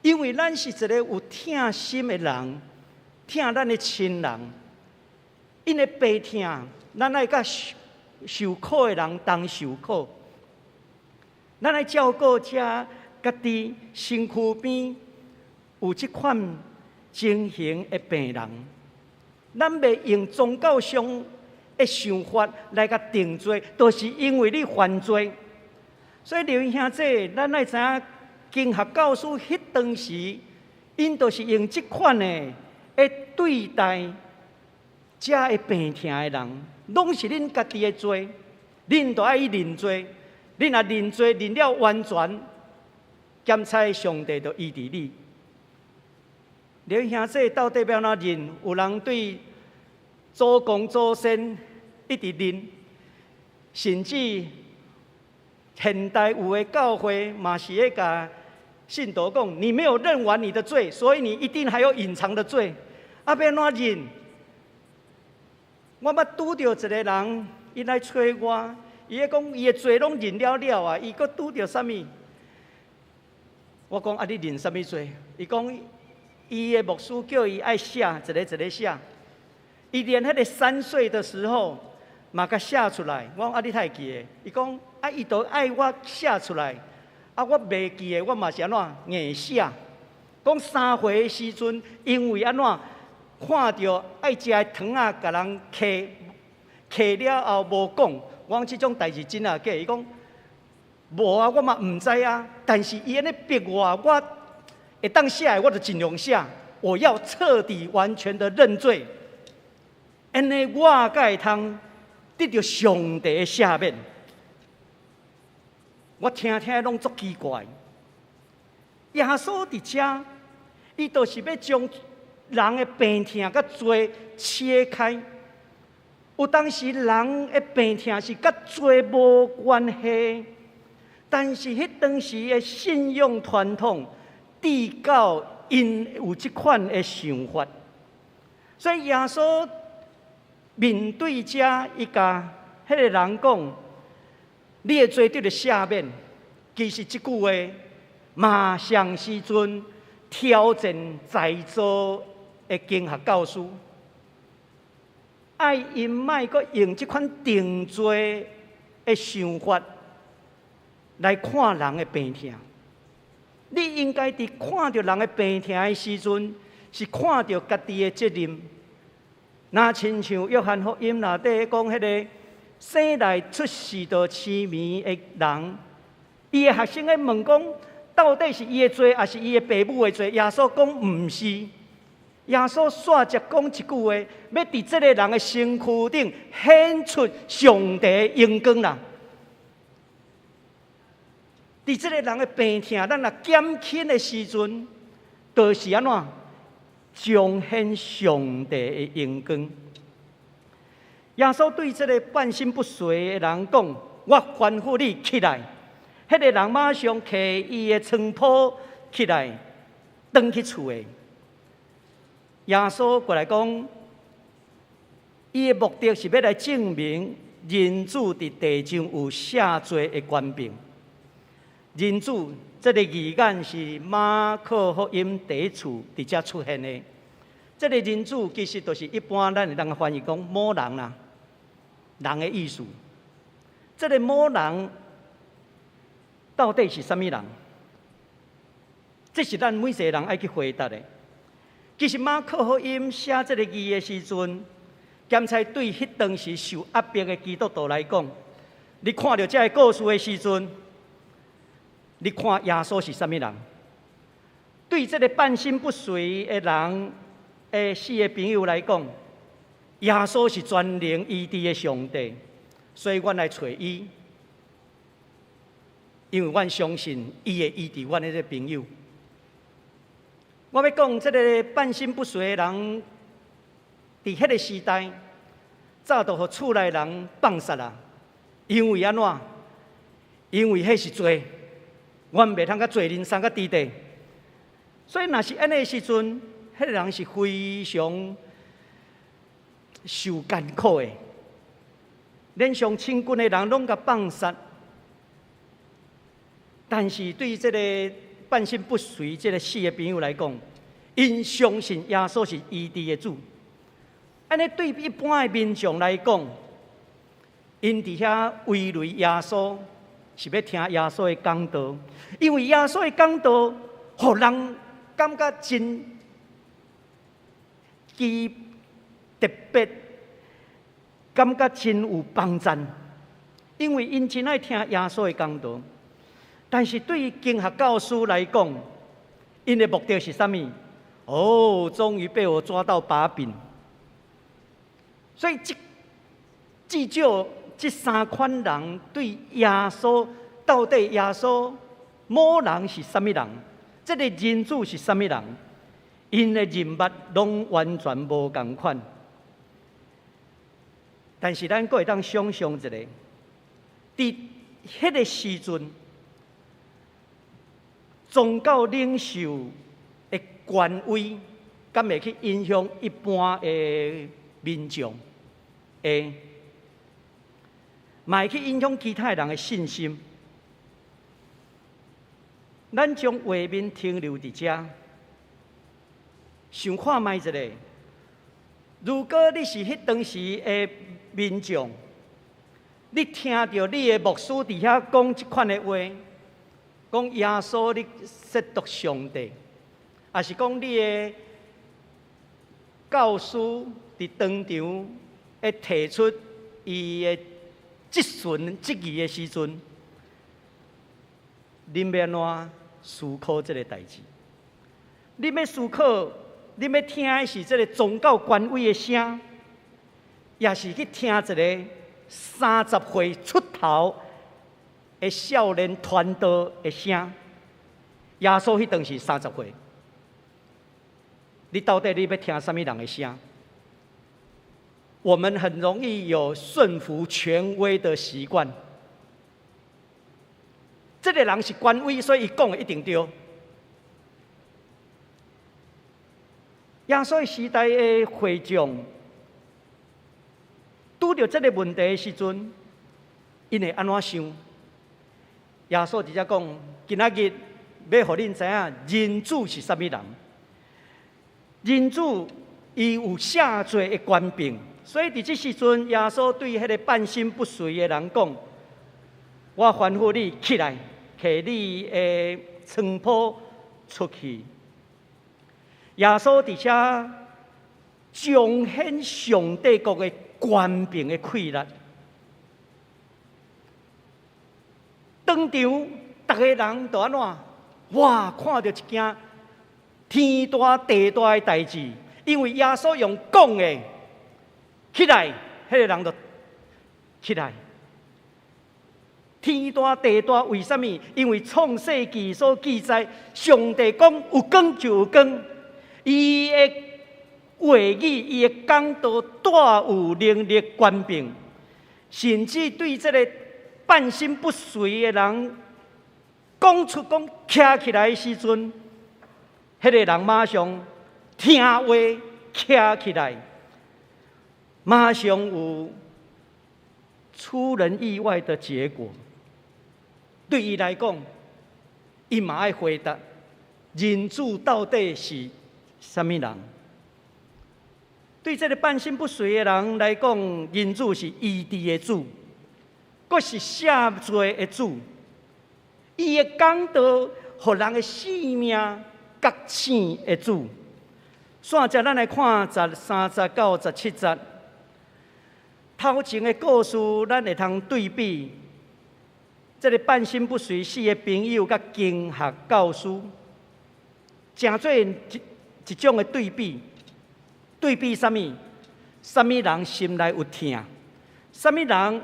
因為咱是一個有疼心的人，疼咱的親人，𪜶的病痛，咱愛佮受苦的人同受苦，咱愛照顧這家己身軀邊有這款情形的病人，咱袂用宗教上的想法來共定罪，就是因為你犯罪。所以弟兄姊妹，咱愛知影經學教師彼當時，𪜶就是用這款的來對待這个病痛的人，攏是恁家己的罪，恁都愛去認罪。恁若認罪認了完全，檢採上帝就醫治你。弟兄姊妹到底欲按怎認？有人對祖公祖先一直認，甚至現代有的教會嘛是會共信徒講：你沒有認完你的罪，所以你一定還有隱藏的罪。啊，欲按怎認？我捌拄著一個人，伊來揣我，伊咧講伊的罪攏認了了啊，伊閣拄著啥物？我講啊，你認啥物罪？伊講伊的牧師叫伊愛寫一个一个寫，伊連彼个3歲的時候嘛共寫出來。我講啊，你哪會記得？伊講啊，伊都愛我寫出來，啊，我袂記得，我嘛是按怎硬寫。講3歲的時陣，因為按怎看著愛食的糖仔，共人揢揢了後無講，我講這種代誌真抑假？伊講無啊，我嘛毋知啊。但是伊按呢逼我，我會當寫的我就盡量寫。我要徹底完全的認罪，按呢我才會通得著上帝的赦免。我聽聽攏足奇怪。耶穌佇遮，伊就是欲將人的病痛佮罪切開。有當時人的病痛是佮罪無關係，但是彼當時的信仰傳統，致到𪜶有這款的想法，所以耶穌面對遮，伊共彼个人講：你的罪得著赦免。其實這句話嘛像時陣挑戰在座的經學教師，愛𪜶莫閣用這款定罪的想法來看人的病痛。你應該佇看著人的病痛的時陣，是看著家己的責任。若親像約翰福音內底講，彼个生來出世就癡盲的人，伊的學生咧問講，到底是伊的罪，抑是伊的爸母的罪？耶穌講毋是。耶穌煞接講一句話，欲佇這个人的身軀頂顯出上帝的榮光啦。佇這个人的病痛，咱若減輕的時陣，就是按怎彰顯上帝的榮光。耶穌對這个半身不遂的人講：我吩咐你起來。彼个人馬上提伊的床鋪起來，轉去厝的。耶穌過來講，伊的目的是欲來證明人子佇地上有赦罪的權柄。人子這个字眼是馬可福音第一次佇遮出現的。這个人子其實就是一般咱會當翻譯講某人啦，人的意思。這个某人到底是啥物人？這是咱每一個人愛去回答的。其實馬可福音寫這个字的時陣，檢採對彼當時受壓迫的基督徒來講，你看著這个故事的時陣，你看耶穌是啥物人？對這个半身不遂的人的四个朋友來講，耶穌是全能醫治的上帝，所以阮來揣伊，因為阮相信伊會醫治阮的這个朋友。我欲講，這个半身不遂的人，佇彼个時代，早就予厝內人放殺啦。因為按怎？因為彼是罪，阮袂通佮罪人相佮佇佇。所以，若是按呢時陣，彼个人是非常受艱苦的，連上親近的人攏共放殺。但是對這个半身不遂這个四个朋友來講，𪜶相信耶穌是醫治的主。按呢對一般的民眾來講，𪜶佇遐圍圍耶穌，是欲聽耶穌的講道，因為耶穌的講道，予人感覺真奇特別，感覺真有幫贊，因為𪜶真愛聽耶穌的講道。但是對於經學教師來講，𪜶的目的是啥物？哦，終於被我抓到把柄。所以，這至少這三款人對耶穌到底耶穌某人是啥物人？這个人子是啥物人？𪜶的認捌攏完全無仝款。但是咱閣會當想象一下，佇彼个時陣，宗教領袖的權威，敢會去影響一般的民眾？會，嘛會去影響其他人的信心。咱將畫面停留佇遮，想看覓一下。如果你是彼當時的民眾，你聽著你的牧師佇遐講這款的話，講耶穌咧褻瀆上帝，抑是講你的教師佇當場會提出伊的質詢質疑的時陣，恁欲按怎思考這个代誌？恁欲思考，恁欲聽的是這个宗教權威的聲，抑是去聽一个30歲出頭的少年傳道的聲？耶穌彼當時30歲，你到底你欲聽啥物人的聲？我們很容易有順服權威的習慣。這个人是權威，所以伊講的一定對。耶穌時代的會眾拄著這个問題的時陣，𪜶會按怎想？耶穌直接講：今仔日欲予恁知影，人子是啥物人？人子伊有赦罪的權柄，所以佇這時陣，耶穌對彼个半身不遂的人講：我吩咐你起來，提你的床鋪出去。耶穌佇遮彰顯上帝國的權柄的氣力。當場，逐个人都按怎？哇！看著一件天大地大的代誌，因為耶穌用講的起來，彼个人就起來。天大地大，為啥物？因為創世記所記載，上帝講有光就有光，伊的話語，伊的講道帶有能力權柄，甚至對這个半身不遂的人講出講徛起來的時陣，彼个人馬上聽話徛起來，馬上有出人意外的結果。對伊來講，伊嘛愛回答：人子到底是啥物人？對這个半身不遂的人來講，人子是醫治的主，閣是赦罪的主。伊的講道，予人的性命覺醒的主。煞接咱來看13節到17節，頭前的故事，咱會通對比。這个半身不遂四个朋友佮經學教師，成做一種的對比，對比啥物？啥物人心內有疼？啥物人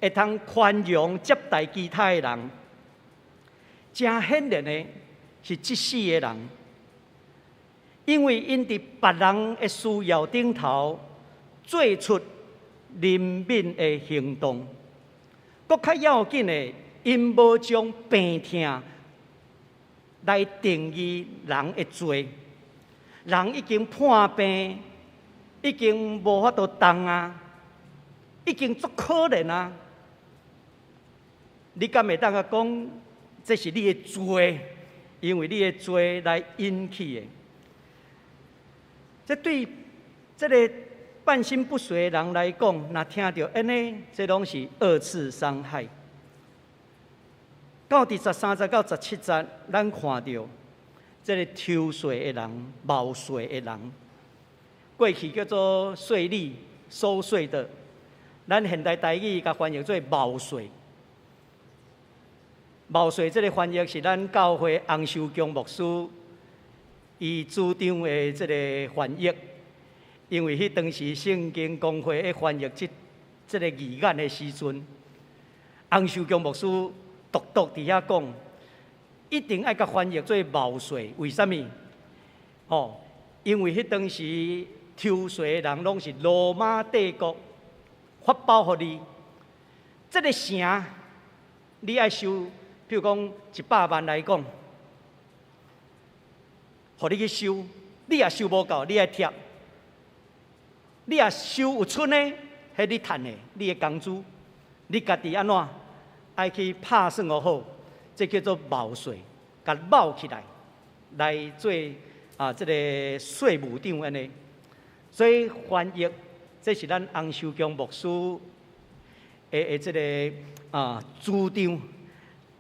會通寬容接待其他的人？誠顯然的是這四个人，因為𪜶佇別人的需要頂頭做出憐憫的行動。閣較要緊的，𪜶無將病痛來定義人的罪。人已經破病，已經無法度動啊，已經足可憐啊！你敢會當共講，這是你的罪，因為你的罪來引起的。這對這个半身不遂的人來講，若聽著按呢，這攏是二次傷害。到第13節到17節，咱看著這个抽稅的人、冒稅的人，過去叫做稅吏、收稅的，咱現代台語共翻譯做冒稅。冒稅這个翻譯是咱教會洪秀強牧師伊主張的這个翻譯。因為彼當時聖經公會咧翻譯這个字眼的時陣，洪秀強牧師獨獨佇遐講，一定愛共翻譯做冒稅。為啥物？吼，因為彼當時抽稅的人攏是羅馬帝國發包予你，這个城你愛收，譬如講100萬來講，予你去收，你若收無夠，你愛貼。你若收有剩的，彼你趁的，你的工資，你家己按怎愛去拍算好，這叫做冒稅，共冒起來來做啊，這个稅務長按呢。所以翻譯，這是咱洪秀強牧師的這个啊主張，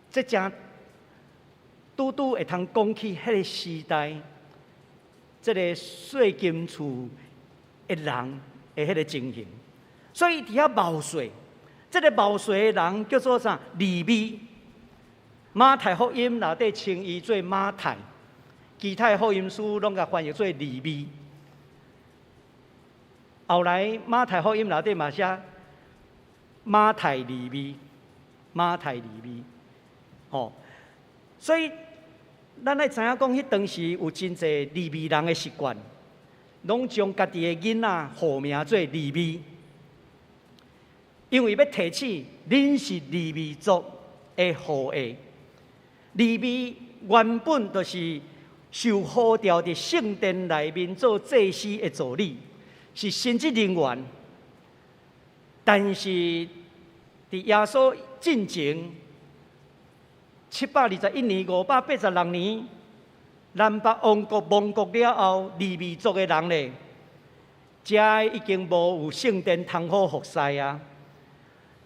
這誠拄拄會通講起彼个時代，這个稅金處的人的彼个情形，所以佇遐冒稅，這个冒稅的人叫做啥？利未。馬太福音內底稱伊做馬太，其他的福音書攏共翻譯做利未。後來馬太福音內底嘛寫馬太利未，馬太利未，吼，所以咱愛知影講，彼當時有真濟利未人的習慣。攏將家己的囡仔號名做利未，因為欲提醒恁是利未族的後裔。利未原本就是受呼召佇聖殿內面做祭司的助理，是神職人員。但是佇耶穌進前721年、586年，南北王國亡國了後，利未族的人咧，遮已經無有聖殿通好服侍啊，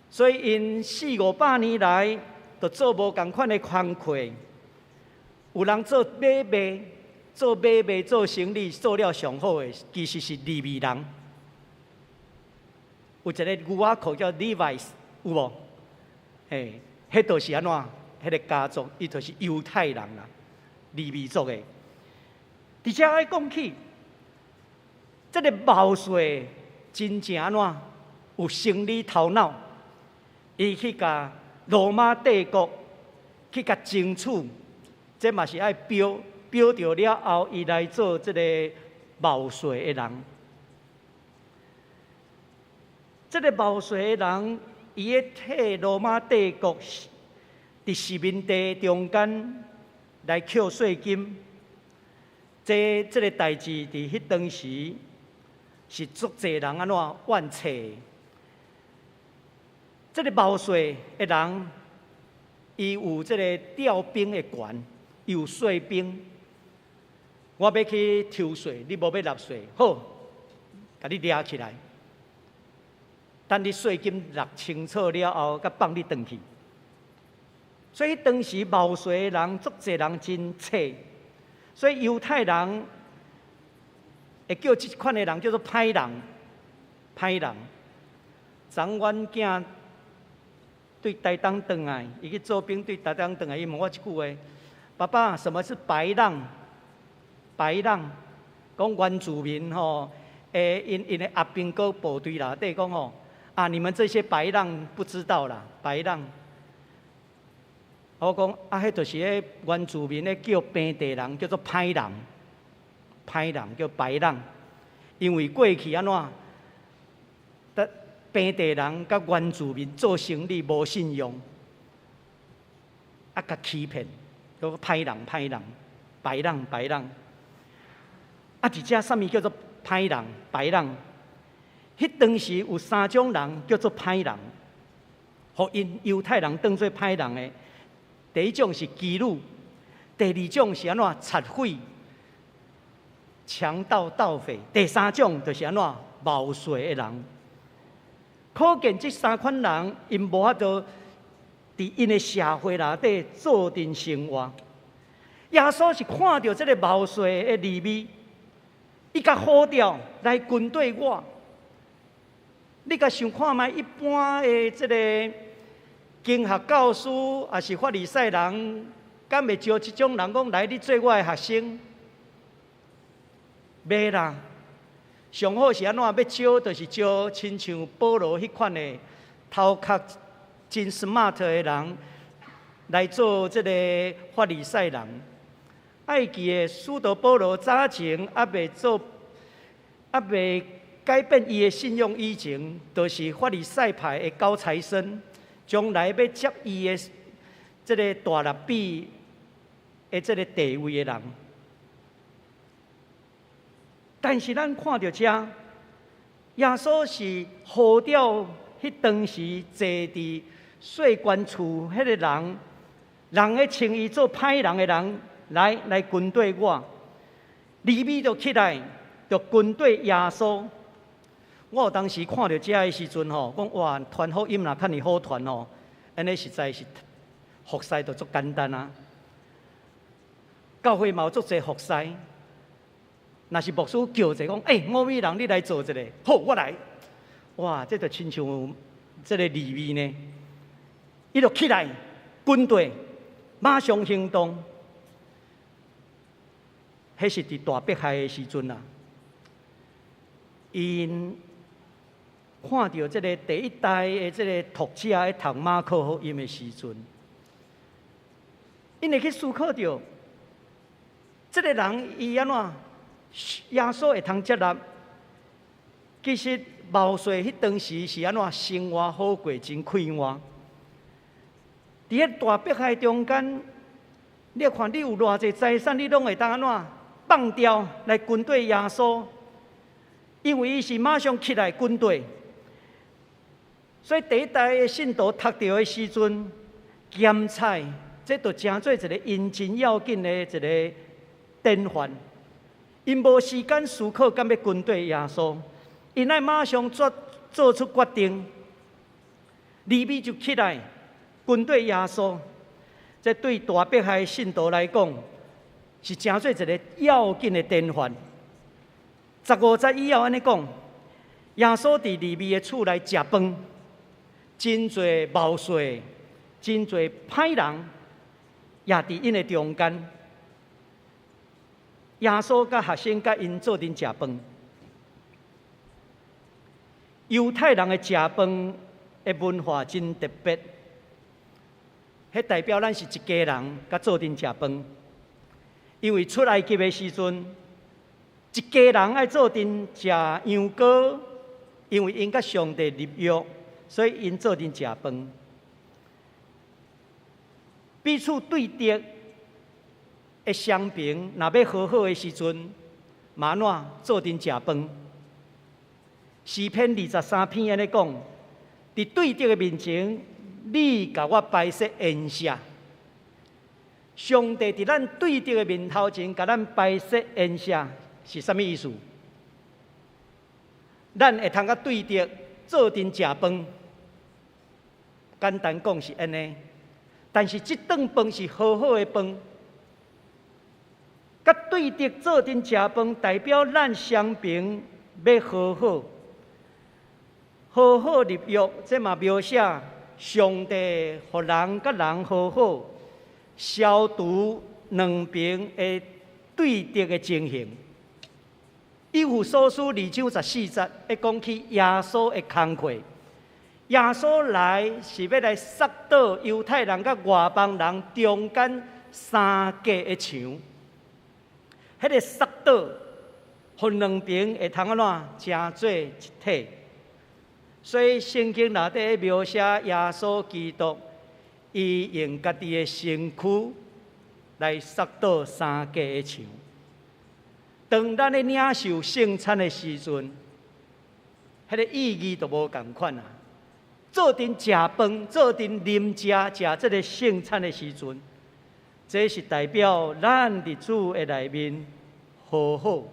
所以𪜶四五百年來，就做無仝款的工課。有人做買賣，做買賣做生意做了上好的，其實是利未人。有一个牛仔褲叫 Levi's，有無？嘿，彼就是按怎？彼个家族，伊就是猶太人啦。利未族的，佇遮愛講起，這个冒稅真正按怎有生理頭腦，伊去共羅馬帝國去共爭取，這嘛是愛標標著了後，伊來做這个冒稅的人。這个冒稅的人，伊咧替羅馬帝國佇殖民地中間來扣稅金，這个代誌佇彼當時是足濟人按怎怨嗟。這个冒稅的人，伊有這个調兵的權，伊有稅兵。我欲去抽稅，你無欲納稅，好，共你掠起來。等你稅金納清楚了後，才放你轉去。所以當時冒稅的人，足濟人真嗟，所以猶太人會叫這款的人叫做歹人，歹人。昨阮囝對台東轉來，伊去做兵對台東轉來，伊問我一句話：爸爸，什麼是白浪？白浪，講原住民吼，𪜶𪜶的阿兵哥部隊內底講吼，啊，你們這些白浪不知道啦，白浪。我講啊，彼就是彼原住民咧叫平地人叫做歹人，歹人叫白浪，因為過去按怎，得平地人佮原住民做生意無信用，啊，共欺騙，叫歹人歹人，白浪白浪。啊，佇遮啥物叫做歹人白浪？彼當時有三種人叫做歹人，予𪜶猶太人當做歹人的。第一種是妓女，第二種是按怎賊匪、強盜、盜匪，第三種就是按怎謀稅的人。可見這三款人，𪜶無法度佇𪜶的社會內底做陣生活。耶穌是看著這个謀稅的利未，伊共呼召來跟綴我。你共想看覓？一般的這个經學教師，抑是法利賽人，敢會招這種人講來？你做我的學生？袂啦。上好是按怎？欲招就是招親像保羅彼款的頭殼真 smart 的人來做這个法利賽人。愛記得使徒保羅早前猶未做，猶未改變伊的信仰以前，就是法利賽派的高材生。將來欲接伊的這个大辣比的這个地位的人，但是咱看著遮，耶穌是呼召彼當時坐佇稅關處彼个人，人咧稱伊做歹人的人，來來跟綴我，利未就起來，就跟綴耶穌。我有當時看著遮的時陣吼，講哇，傳福音若較爾好傳吼，按呢實在是服侍就足簡單啊。教會嘛有足濟服侍，若是牧師叫者講，欸，某位人你來做一下，好，我來。哇，這就親像這个利未呢，伊就起來跟綴，馬上行動。彼是佇大迫害的時陣啊，𪜶看著這个第一代的這个讀者咧讀馬可福音的時陣，𪜶會去思考著，這个人伊按怎耶穌會通接納？其實謀稅彼當時是按怎生活好過，真快活。佇彼大迫害中間，你看你有偌濟財產，你攏會當按怎放掉來跟綴耶穌？因為伊是馬上起來跟綴。所以第一代的信徒讀著的時陣，鹹菜，這就成做一个𪜶真要緊的一个典範。𪜶無時間思考，敢欲跟綴耶穌，𪜶愛馬上做出決定。利未就起來跟綴耶穌，這對大迫害信徒來講，是成做一个要緊的典範。15節以後按呢講，耶穌佇利未的厝內食飯。真濟謀稅，真濟歹人，也佇𪜶的中間。耶穌佮學生佮𪜶做陣食飯。猶太人的食飯的文化真特別，彼代表咱是一家人佮做陣食飯。因為出埃及的時陣，一家人愛做陣食羊羔，因為𪜶佮上帝立約。所以𪜶做陣食飯，彼此對敵的雙邊，若欲和好的時陣，嘛按怎做陣食飯。詩篇23篇按呢講，佇對敵的面前，你共我擺設筵席。上帝佇咱對敵的面頭前，共咱擺設筵席，是啥物意思？咱會通佮對敵做陣食飯。簡單講是按呢，但是這頓飯是和好的飯，佮對敵做陣食飯，代表咱雙邊欲和好，和好立約，這嘛描寫上帝予人佮人和好，消除兩邊的對敵的情形。以弗所書二章十四節，會講起耶穌的工課。耶穌來是欲來殺倒猶太人佮外邦人中間三隔的牆。彼個殺倒，予兩邊會通按怎成做一體。所以聖經內底描寫耶穌基督，伊用家己的身軀來殺倒三隔的牆。當咱咧領受聖餐的時陣，彼個意義就無仝款啊！做陣食飯、做陣啉食食這個聖餐的時陣，這是代表咱佇主的內面和好。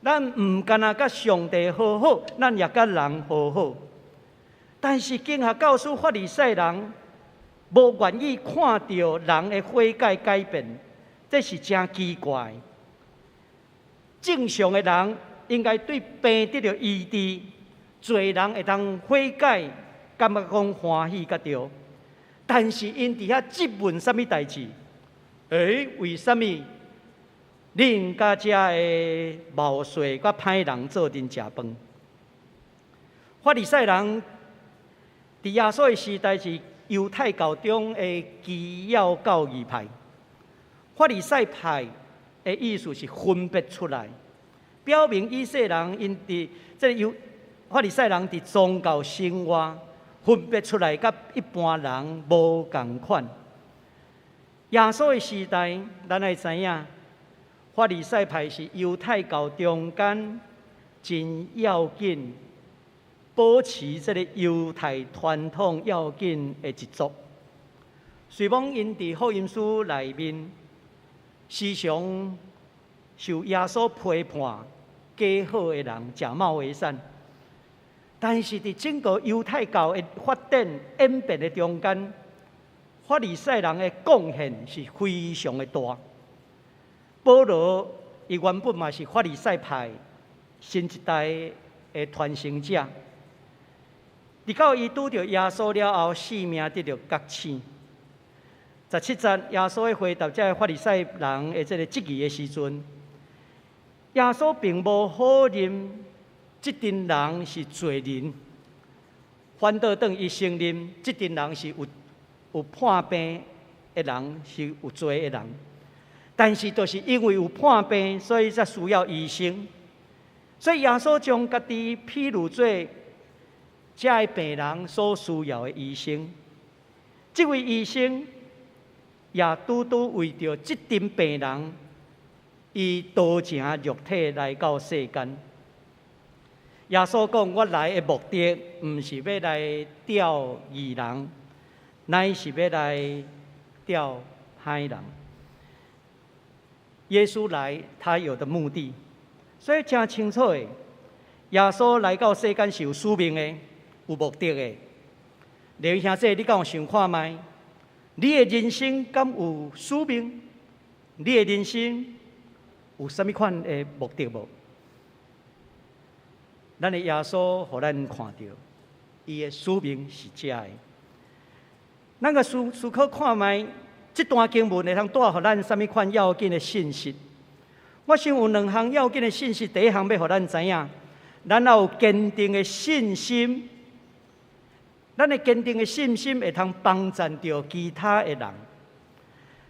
咱毋干焦佮上帝和好，咱也佮人和好。但是經學教師法利賽人無願意看著人的悔改改變，這是誠奇怪。正常的人應該對病得著醫治，罪人會當悔改，感覺講歡喜才對。但是𪜶佇遐質問啥物代誌？為啥物恁佮遮的謀稅佮歹人做陣食飯？法利賽人佇耶穌的時代是猶太教中的基要教義派。法利賽派的意思是分別出來，表明以色列人𪜶佇這個猶法利賽人佇宗教生活分別出來，佮一般人無仝款。耶穌的時代，咱愛知影，法利賽派是猶太教中間真要緊，保持這個猶太傳統要緊的一族。雖罔𪜶佇福音書內面時常受耶穌批判假好的人，假冒為善，但是佇整個猶太教的發展演變的中間，法利賽人的貢獻是非常的大。保羅伊原本嘛是法利賽派新一代的傳承者，直到伊拄著耶穌了後，性命得著覺醒。十七節，耶穌咧回答這个法利賽人的這个質疑的時陣，耶穌並無否認這陣人是罪人，反倒轉伊承認這陣人是有破病的人，是有罪的人。但是，就是因為有破病，所以才需要醫生。所以耶穌將家己譬喻做這个病人所需要的醫生。這位醫生也拄拄為著這陣病人，伊道成肉體來到世間。耶穌講：我來的目的，毋是欲來吊義人，乃是欲來吊歹人。耶穌來，他有的目的，所以誠清楚的。耶穌來到世間是有使命的，有目的的。劉兄弟，你敢有想看覓？你的人生敢有使命？你的人生有啥物款的目的無？咱的耶穌予咱看著，伊的使命是這个。咱共思考看覓，這段經文會通帶予咱啥物款要緊的信息？我想有兩項要緊的信息。第一項欲予咱知影，咱要有堅定的信心。咱的堅定的信心會通幫贊著其他的人。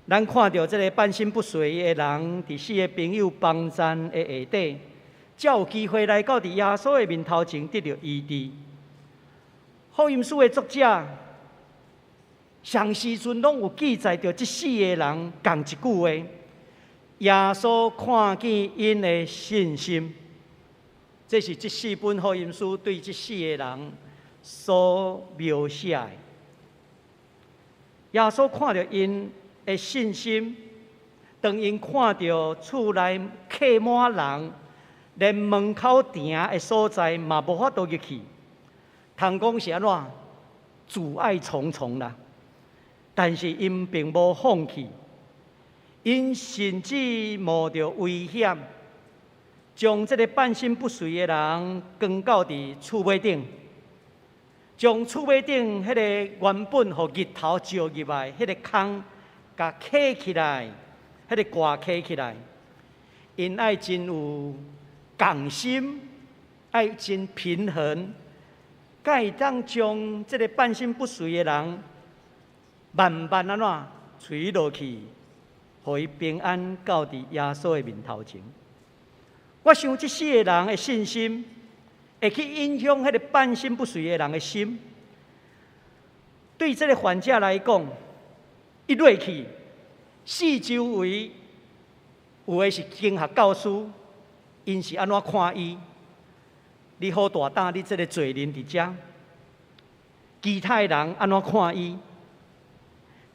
咱看著這个半身不遂的人，佇四个朋友幫贊的下底，才有機會來到佇耶穌的面頭前得著醫治。福音書的作者，啥時陣攏有記載著這四个人仝一句話：耶穌看見𪜶的信心。這是這四本福音書對這四个人所描寫的。耶穌看著𪜶的信心，當𪜶看著厝內客滿人，連門口埕的所在嘛無法度入去，通講是按怎阻礙重重啦。但是𪜶並無放棄，𪜶甚至冒著危險，將這个半身不遂的人扛到佇厝尾頂。將厝尾頂彼个原本予日頭照入來彼个空，共起起來，彼个蓋起起來。𪜶愛真有仝心，愛真平衡，才會當將這个半身不遂的人，慢慢按怎垂落去，予伊平安到佇耶穌的面頭前。我想這四个人的信心，會去影響彼个半身不遂的人的心。對這个患者來講，伊落去，四周圍有的是經學教師，𪜶是按怎看伊？你好大膽，你這个罪人佇遮。其他的人按怎看伊？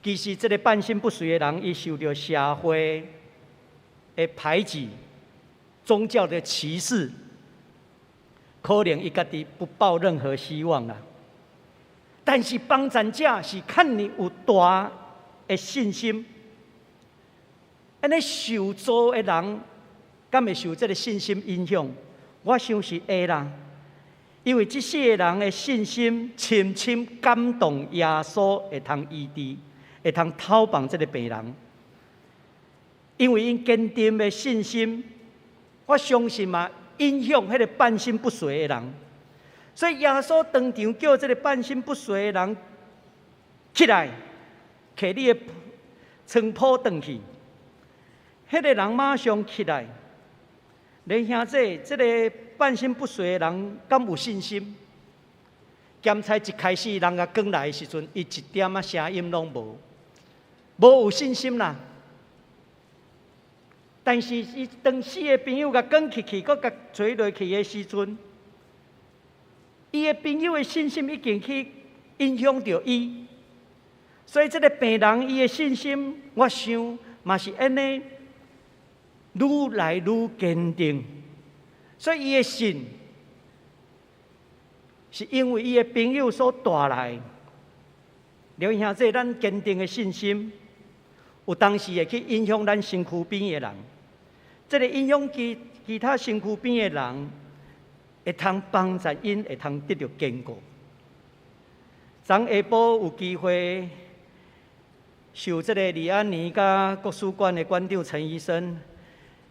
其實這个半身不遂的人，伊受著社會的排擠、宗教的歧視，可能伊家己不抱任何希望啦。但是幫贊者是較爾有大的信心，按呢受造的人，敢會受這个信心影響？我想是會啦，因為這四個人的信心深深感動耶穌，會通醫治，會通透放這个病人。因為𪜶堅定的信心，我相信嘛，影響彼个半身不遂的人。所以耶穌當場叫這个半身不遂的人起來，提你的床鋪轉去。彼个人馬上起來。恁兄弟，這个半身不遂的人敢有信心？檢查一開始人共扛來的時陣，伊一點仔聲音攏無，無有信心啦。但是伊當四个朋友共扛起去，閣共垂落去的時陣，伊的朋友的信心已經去影響著伊，所以這个病人伊的信心，我想嘛是按呢愈來愈堅定。所以伊的信是因為伊的朋友所帶來。劉兄弟，咱堅定的信心，有當時會去影響咱身軀邊的人，這个影響其他身軀邊的人，會通幫助𪜶，會通得著堅固。昨下晡有機會受這个李安妮佮國史館的館長陳醫生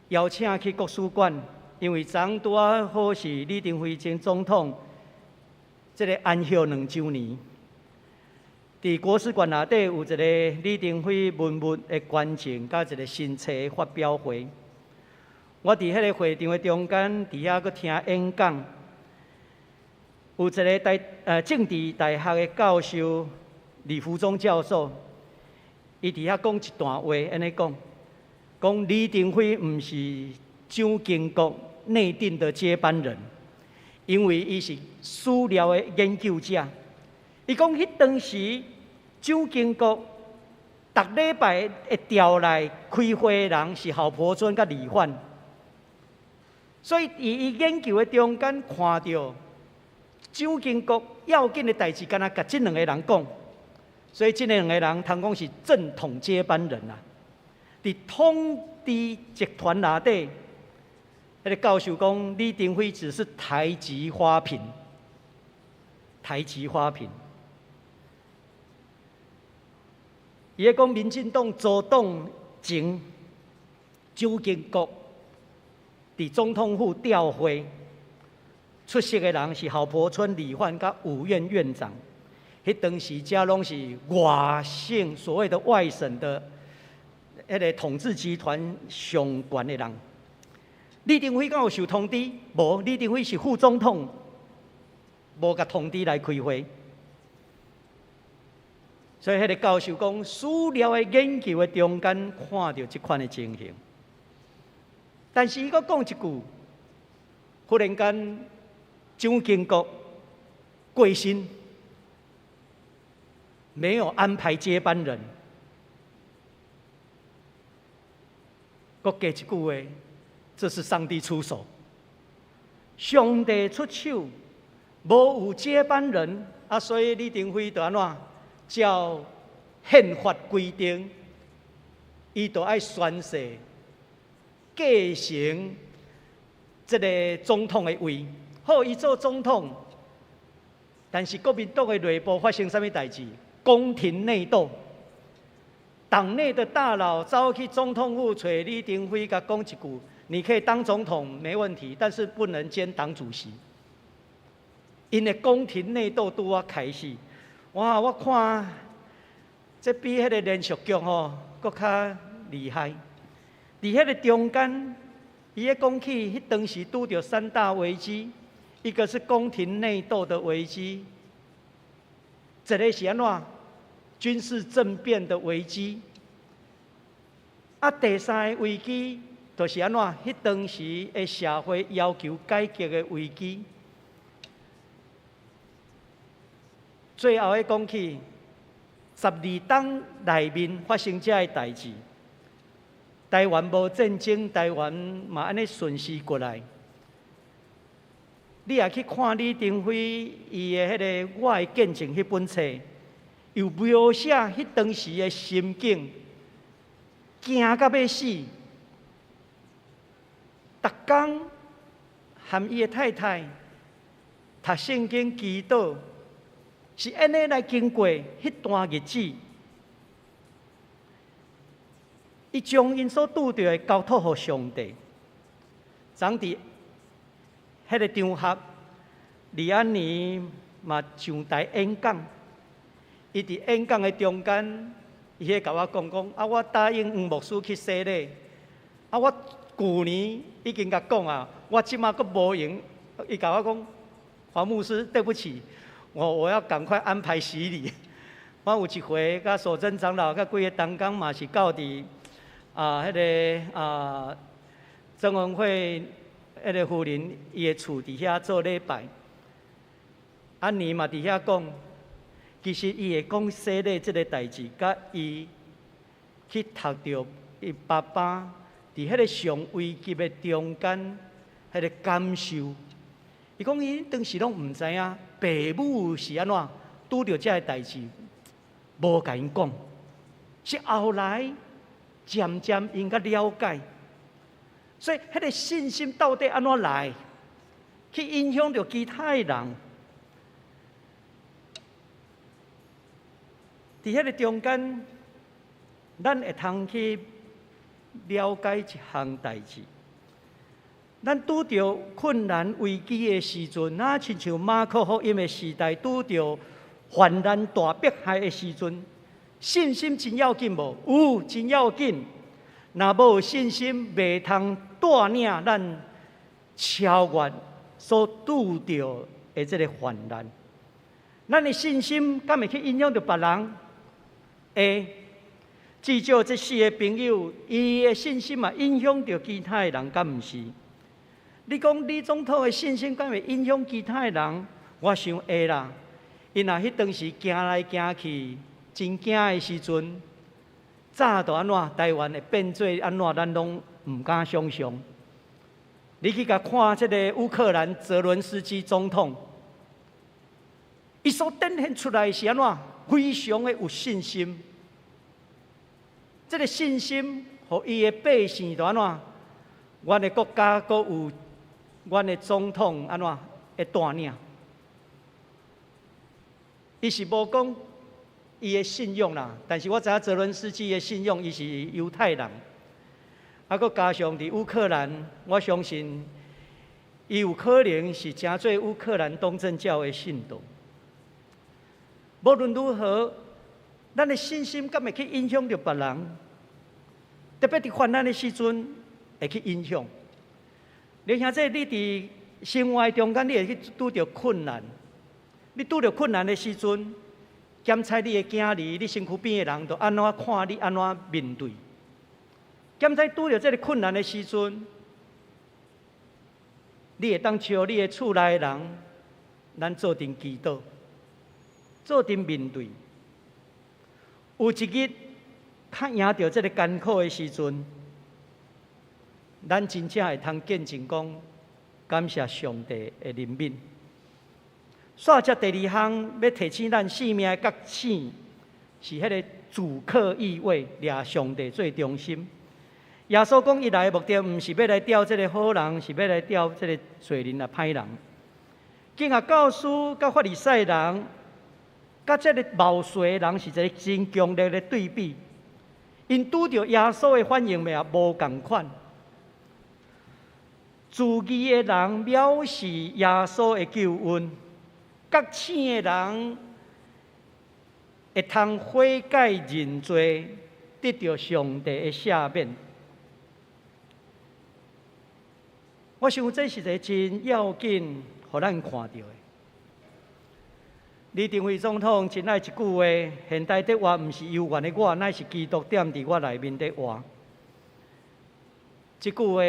邀請去國史館，因為昨拄仔好是李登輝前總統這个安息2週年。佇國史館內底有一個李登輝文物的捐贈，佮一个新冊發表會。我佇彼个會場的中間，佇遐閣聽演講，有一个政治大學的教授李福忠教授，伊佇遐講一段話，按呢講，講李登輝毋是蔣經國內定的接班人，因為伊是史料的研究者。伊講彼當時蔣經國逐禮拜會調來開會的人是郝柏村佮李範，所以佇伊研究的中間看著蔣經國要緊的代誌，敢若共這兩个人講，所以這兩个人通講是正統接班人啊。佇統治集團內底，彼个教授講李登輝只是台籍花瓶，台籍花瓶。伊咧講民進黨組黨前，蔣經國佇總統府吊會，出席的人是郝柏村、李範佮五院院長。彼當時遮攏是外省所謂的外省的彼个統治集團上懸的人。李登輝敢有受通知？無，李登輝是副總統，無共通知來開會。所以，彼个教授講，史料的研究的中間看著這款的情形。但是，伊閣講一句，忽然間，蔣經國過身，沒有安排接班人，閣加一句話，這是上帝出手，上帝出手，無有接班人，啊，所以李登輝就按怎？照憲法規定，伊就愛宣誓繼承這个總統的位。好，伊做總統，但是國民黨的內部發生啥物代誌？宮廷內鬥，黨內的大佬走去總統府揣李登輝，共講一句：你可以當總統沒問題，但是不能兼黨主席。𪜶的宮廷內鬥拄仔開始，哇！我看這比彼個連續劇吼，閣較厲害。佇彼個中間，伊咧講起彼當時拄著三大危機，一個是宮廷內鬥的危機，一個是按怎軍事政變的危機，啊，第三個危機就是按怎彼當時的社會要求改革的危機。最後咧講起，12冬內面發生這个代誌，台灣無戰爭，台灣嘛按呢順勢過來。你若去看李登輝伊的彼個《我的見證》彼本冊，有描寫彼當時的心境，驚甲欲死。逐工和伊的太太讀聖經祈禱，是按呢來經過彼段日子。伊將𪜶所拄著的交託予上帝。昨佇彼个場合，李安妮嘛上台演講。伊佇演講的中間，伊彼共我講講，啊，我答應黃牧師去洗禮，啊，我舊年已經共講啊，我這馬閣無閒。伊共我講，黃牧師，對不起，我要趕快安排洗禮。我有一回，佮守貞長老佮幾个同工嘛是到佇啊，彼个啊，曾文惠彼个夫人伊的厝佇遐做禮拜。安妮嘛佇遐講，其實伊會講洗禮這个代誌，佮伊去讀著伊爸爸佇彼个上危急的中間，彼个感受。伊講伊當時攏毋知影，爸母是按怎拄著這个代誌，無共𪜶講，是後來漸漸𪜶較了解。所以，彼个信心到底按怎來，去影響著其他的人。佇彼个中間，咱會通去了解一項代誌。咱拄著困難危機的時陣，若親像馬可福音的時代，拄著患難大迫害的時陣，信心真要緊無？有，真要緊。若無信心，袂通帶領咱超越所拄著的這个患難。咱的信心敢會去影響著別人？會。至少這四个朋友，伊的信心嘛影響著其他的人，敢毋是？你講李總統的信心敢會影響其他的人？我想會啦。𪜶若彼當時行來行去，真驚的時陣，早就按怎台灣會變做按怎，咱攏毋敢想象。你去共看這个烏克蘭澤倫斯基總統，伊所展現出來是按怎？非常的有信心。這个信心，予伊的百姓就按怎？阮的國家閣有阮的總統按怎會帶領？伊是無講伊的信仰啦，但是我知影澤倫斯基的信仰，伊是猶太人，啊，閣加上佇烏克蘭，我相信伊有可能是誠濟烏克蘭東正教的信徒。無論如何，咱的信心敢會去影響著別人？特別佇患難的時陣，會去影響。你兄弟，你佇生活中間，你會去拄著困難。你拄著困難的時陣，檢查你的囝兒，你身軀邊的人，就按怎看你，按怎面對。檢查拄著這个困難的時陣，你會當召你的厝內的人，咱做陣祈禱，做陣面對。有一日，較贏著這个艱苦的時陣，咱真正會通見證講，感謝上帝的憐憫。煞接第二項欲提醒咱生命的覺醒，是彼个主客意味，掠上帝做中心。耶穌講，伊來的目的毋是欲來調這个好人，是欲來調這个罪人啊歹人。經學教師佮法利賽人，佮這个謀稅的人是一个真強烈的對比。𪜶拄著耶穌的反應嘛無仝款。自義的人藐視耶穌的救恩，覺醒的人會通悔改認罪，得著上帝的赦免。我想這是一个真要緊，予咱看著的。李登輝總統真愛一句話：現代的活，毋是猶原的我，乃是基督踮佇我內面的活。這句話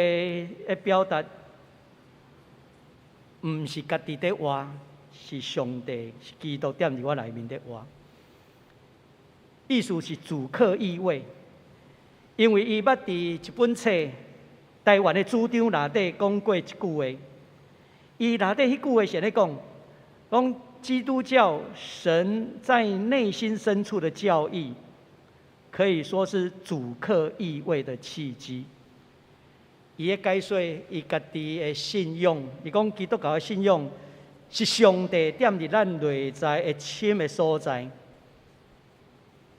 的表達，毋是家己的活，是上帝，是基督踮佇我內面的活。意思是主客易位，因為伊捌佇一本冊《台灣的主張》內底講過一句話。伊內底彼句話是按呢講，講基督教神在內心深處的教義，可以說是主客易位的契機。伊咧解說伊家己的信仰，伊講基督教的信仰是上帝踮佇咱內在的心的所在，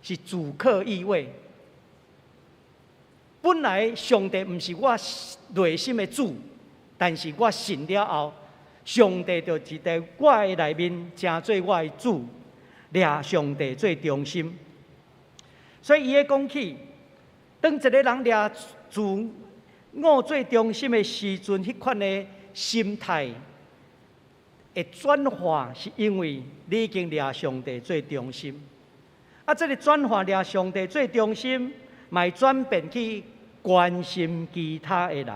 是主客易位。本來上帝毋是我內心的主，但是我信了後，上帝就佇我的內面成做我的主，掠上帝做中心。所以伊咧講起，當一個人掠自我做中心的時陣，彼款的心態會轉化，是因為你已經掠上帝做中心。啊，這个轉化掠上帝做中心，嘛會轉變去關心其他的人。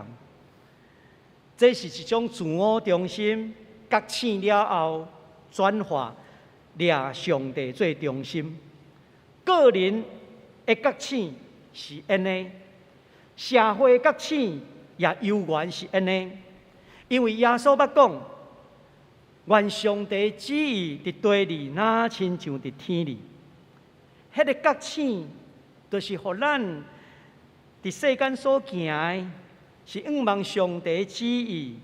這是一種自我中心覺醒了後轉化掠上帝做中心。個人的覺醒是按呢，社會覺醒也猶原是按呢。因為耶穌捌講，願上帝旨意佇地裡，若親像佇天裡。彼个覺醒，就是予咱佇世間所行的，是向望上帝旨意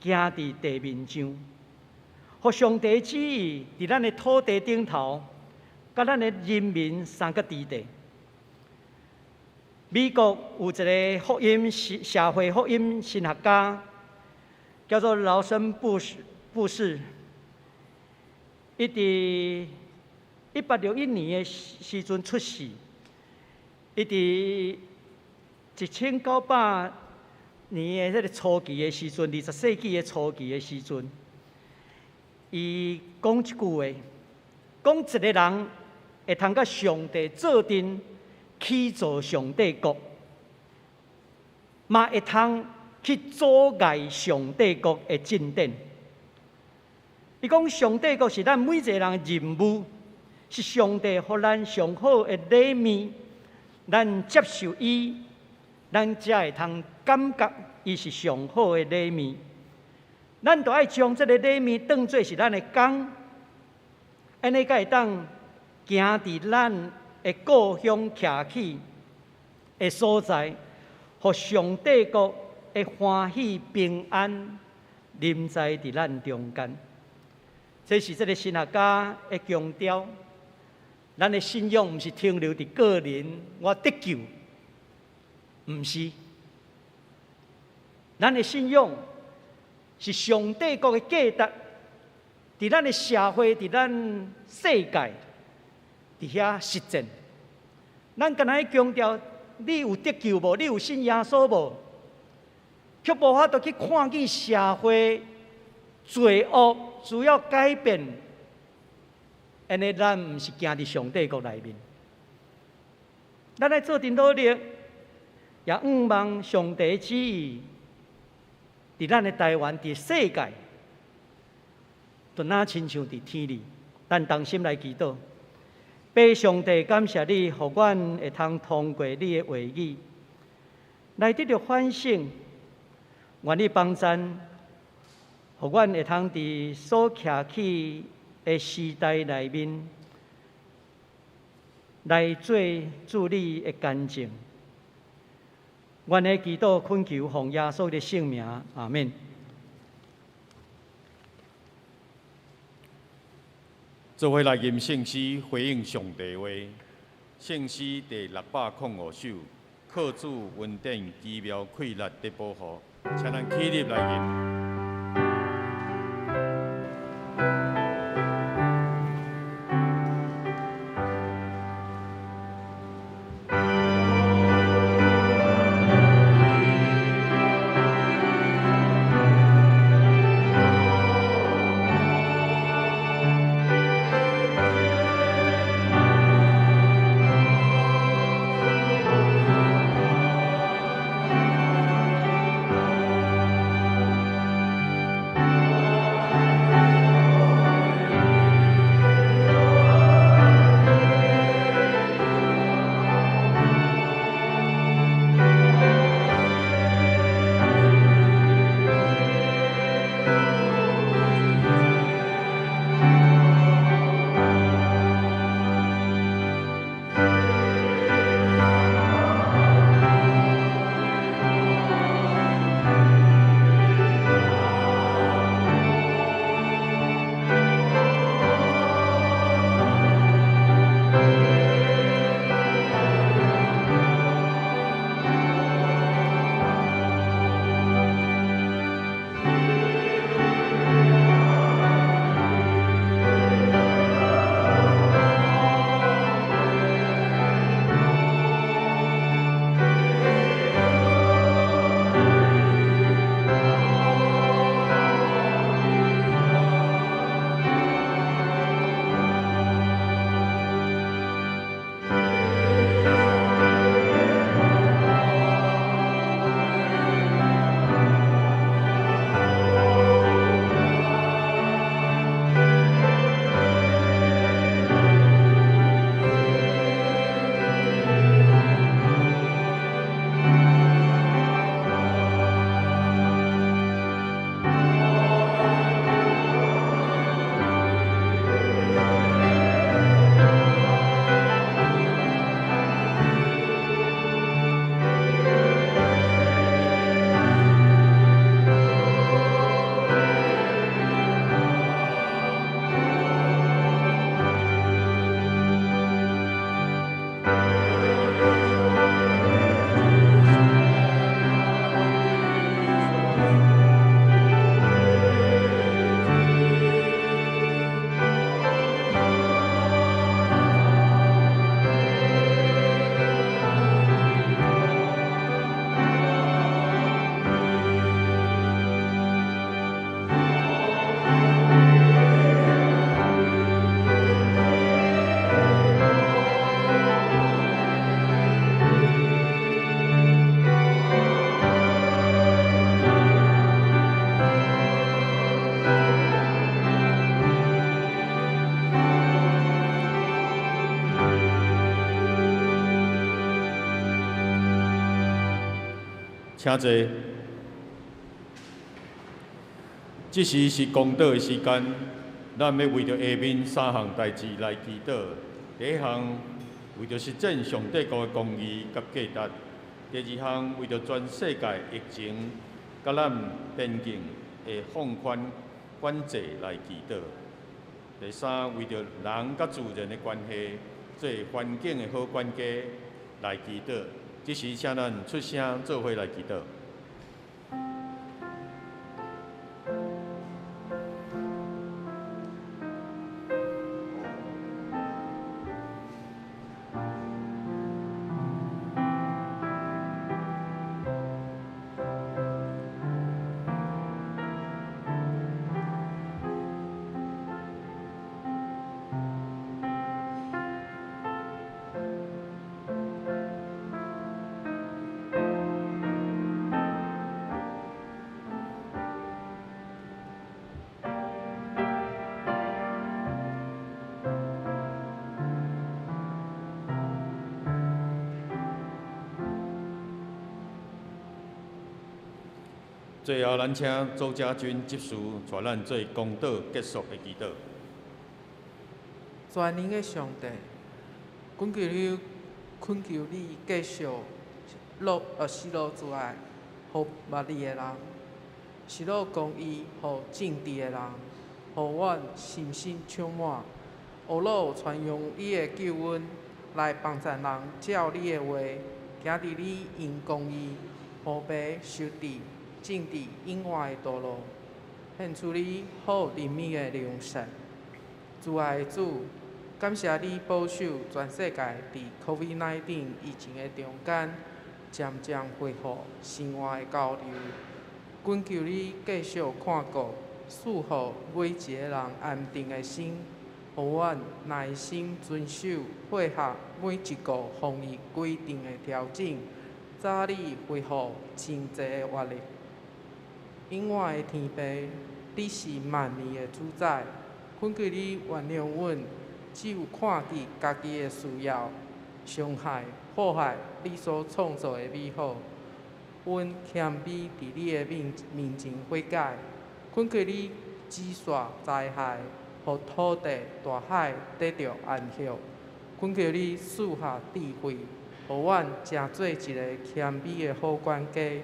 行佇地面上，予上帝旨意佇咱的土地頂頭，佮咱的人民三角之地。美國有一个福音社會福音神學家，叫做勞森布什布士，伊佇1861年的時陣出世，伊佇1900年的彼个初期的時陣，20世紀的初期的時陣，伊講一句話，講一个人會通佮上帝做陣去造上帝國，嘛會通去阻礙上帝國的進展。伊講上帝國是咱每一个人的任務，是上帝予咱上好的禮物，咱接受伊，咱才會通感覺伊是上好的禮物。咱就愛將這个禮物當做是咱的工，按呢才會當行佇咱的故鄉徛起的所在，予上帝國的歡喜平安臨在佇咱中間。這是這个神學家的強調。咱的信仰毋是停留佇個人，我得救，毋是。咱的信仰是上帝國的價值，佇咱的社會，佇咱世界，佇遐實踐。咱敢若愛強調，你有得救無？你有信耶穌無？卻無法度去看見社會罪惡需要改變。按呢，咱毋是行佇上帝國內面，咱愛做陣努力，也向望上帝旨意，佇咱的台灣，佇世界，就若親像佇天裡。咱同心來祈禱，父上帝，感謝你，予阮會通通過你的話語，來得著反省。願你幫贊，予阮會通佇所徛起的時代內面，來做主你的見證。阮的祈禱懇求奉耶穌的聖名，阿們。做伙來吟聖詩，回應上帝話。聖詩第605首，靠主恩典奇妙氣力的保護，請咱起立來吟。請坐。這時是公禱的時間，咱欲為著下面三項代誌來祈禱。第一項，為著實踐上帝國的公義佮價值；第二項，為著全世界疫情佮咱邊境的放寬管制來祈禱；第三，為著人佮自然的關係，做環境的好管家來祈禱。這時，請咱出聲做伙來祈禱。最後，咱請周家軍執事帶咱做公禱結束的祈禱。全能的上帝，懇求你，懇求你繼續落施落慈愛，予捌你的人，施落公義予正直的人，予阮信心充滿，呵咾传扬你的救恩，来帮助人照你的话，行伫你用公义、和平、守治、正直、永活的道路，献出你好怜悯的良善。慈爱的主，感谢你保守全世界伫 COVID-19 疫情的中间，渐渐恢复生活的交流。恳求你继续看顾，赐予每一个人安定的心，予阮耐心遵守配合每一个防疫规定的调整，早日恢复经济的活力。永远的天父，你是万年的主宰，恳求你原谅阮，只有看见家己的需要，伤害、破坏你所创造的美好。阮谦卑伫你的面前悔改，恳求你止煞灾害，予土地、大海得著安息。恳求你赐下智慧，予阮成做一个谦卑的好管家，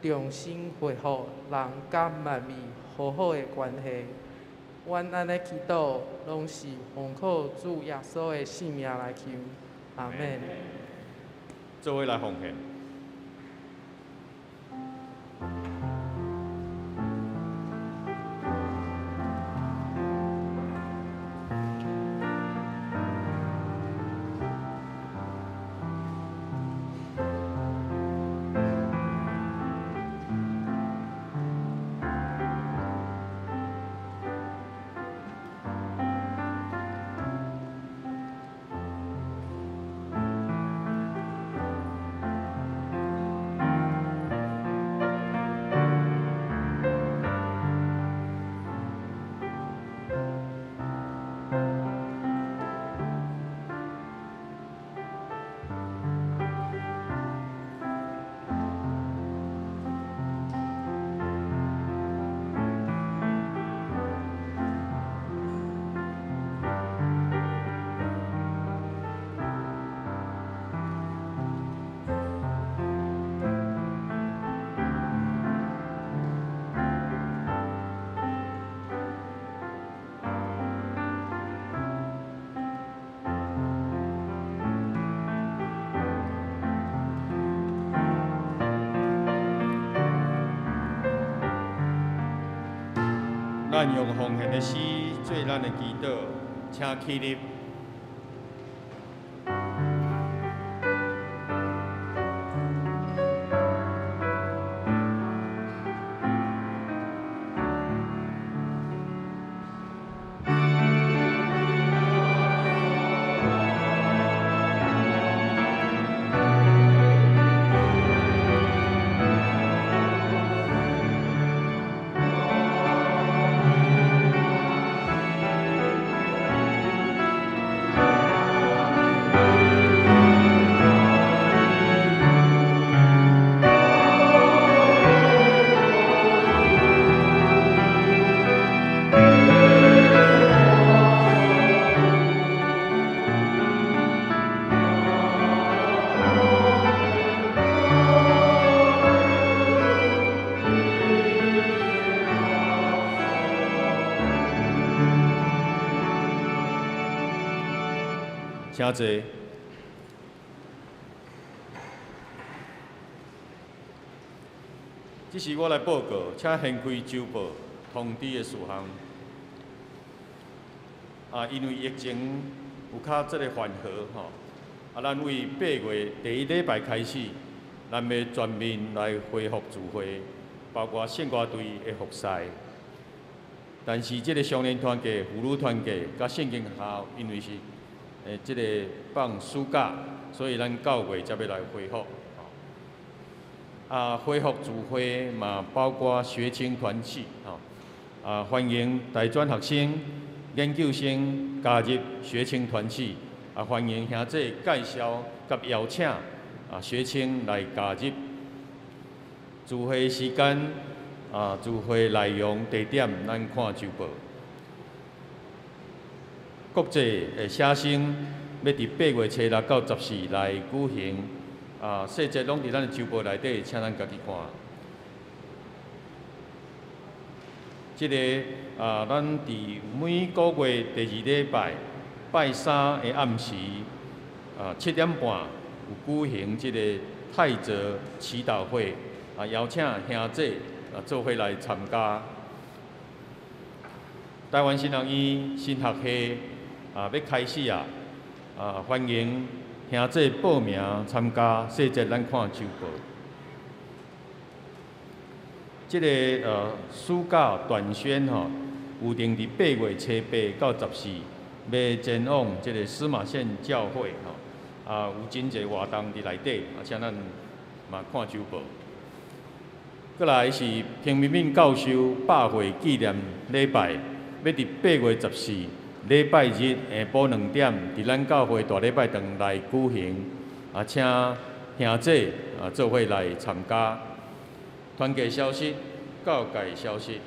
重新恢复人佮万物和好的关系。阮按呢祈祷，拢是奉靠主耶稣的圣名来求，阿们。做伙来奉献。咱用奉献的诗做咱的祈祷，请起立。请坐。这是我来报告，请掀开周报通知的事项。因为疫情有较这个缓和吼，咱为8月第一礼拜开始，咱欲全面来恢复聚会，包括圣歌队的复赛。但是这个少年团契、妇女团契、佮圣经学校，因为是这个放暑假，所以咱9月才欲来恢复。恢复聚会嘛，包括学青团契，欢迎大专学生、研究生加入学青团契，欢迎兄弟介绍佮邀请学青来加入。聚会时间、聚会内容、地点，咱看周报。国际的写生欲伫8月初6到14来举行，细节拢伫咱的周报内底，请咱家己看。这个咱伫每个月第二礼拜，拜三的暗时7点半有举行这个泰泽祈祷会，邀请兄弟做伙来参加。台湾神学院新学系要开始啊！欢迎兄弟报名参加，细节咱看周报。这个暑假短宣吼，有定伫8月初8到14，欲前往这个司马县教会吼，有真济活动伫内底，请咱嘛看周报。阁来是彭明敏教授百岁纪念礼拜，欲伫8月14礼拜日下晡2点，伫咱教会大礼拜堂来举行，请兄弟做伙来参加。团契消息、教界消息，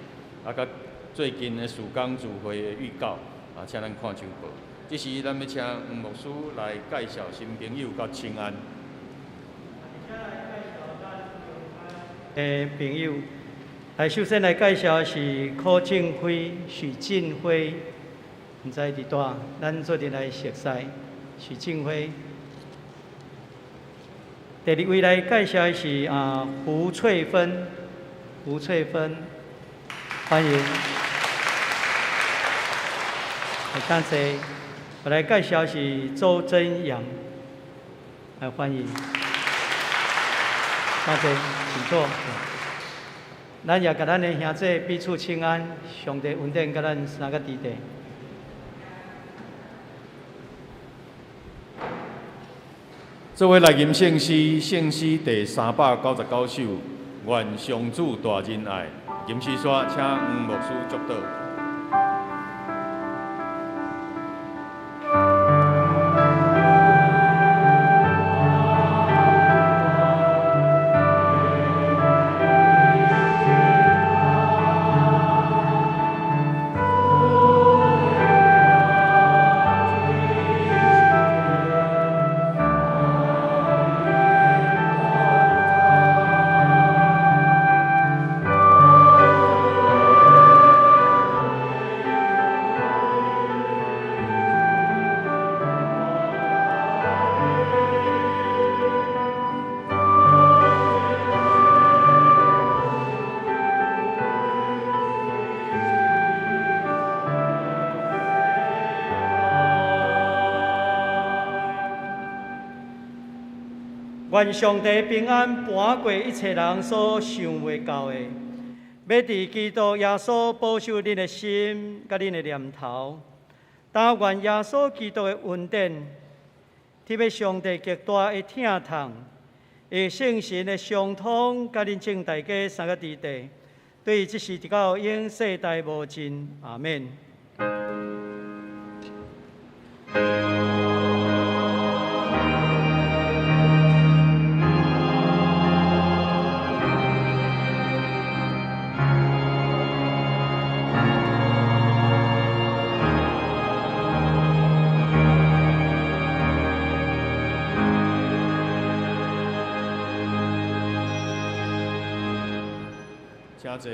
佮最近的事工聚会的预告，请咱看周报。这时，咱欲请黄牧师来介绍新朋友佮请安。朋友，来首先来介绍的是柯进辉、许进辉，毋知伫佗，咱做阵来熟似许进辉。第二位来介绍的是胡翠芬，胡翠芬，欢迎。来，请坐。我来介绍是周真阳，来欢迎。请坐，请坐。咱也共咱的兄弟彼此请安，上帝恩典佮咱三个弟弟。做伙来吟圣诗，圣诗第399首，愿上主大仁爱。吟诗煞，请黄牧师祝祷。愿上帝平安搬过一切人所想袂到的，欲伫基督耶稣保守恁的心佮恁的念头。但愿耶稣基督的恩典，特别上帝极大的疼痛，以圣神的相通，佮恁众大家三个弟弟，对这时直到永世代无尽。阿们。请坐。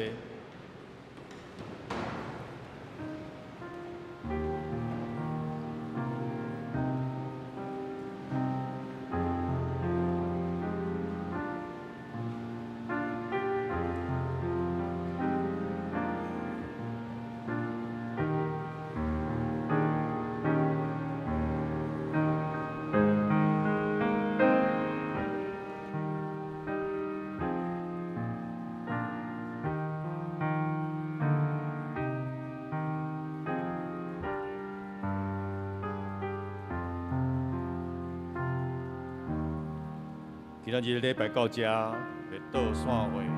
今仔日礼拜到遮，欲倒散会。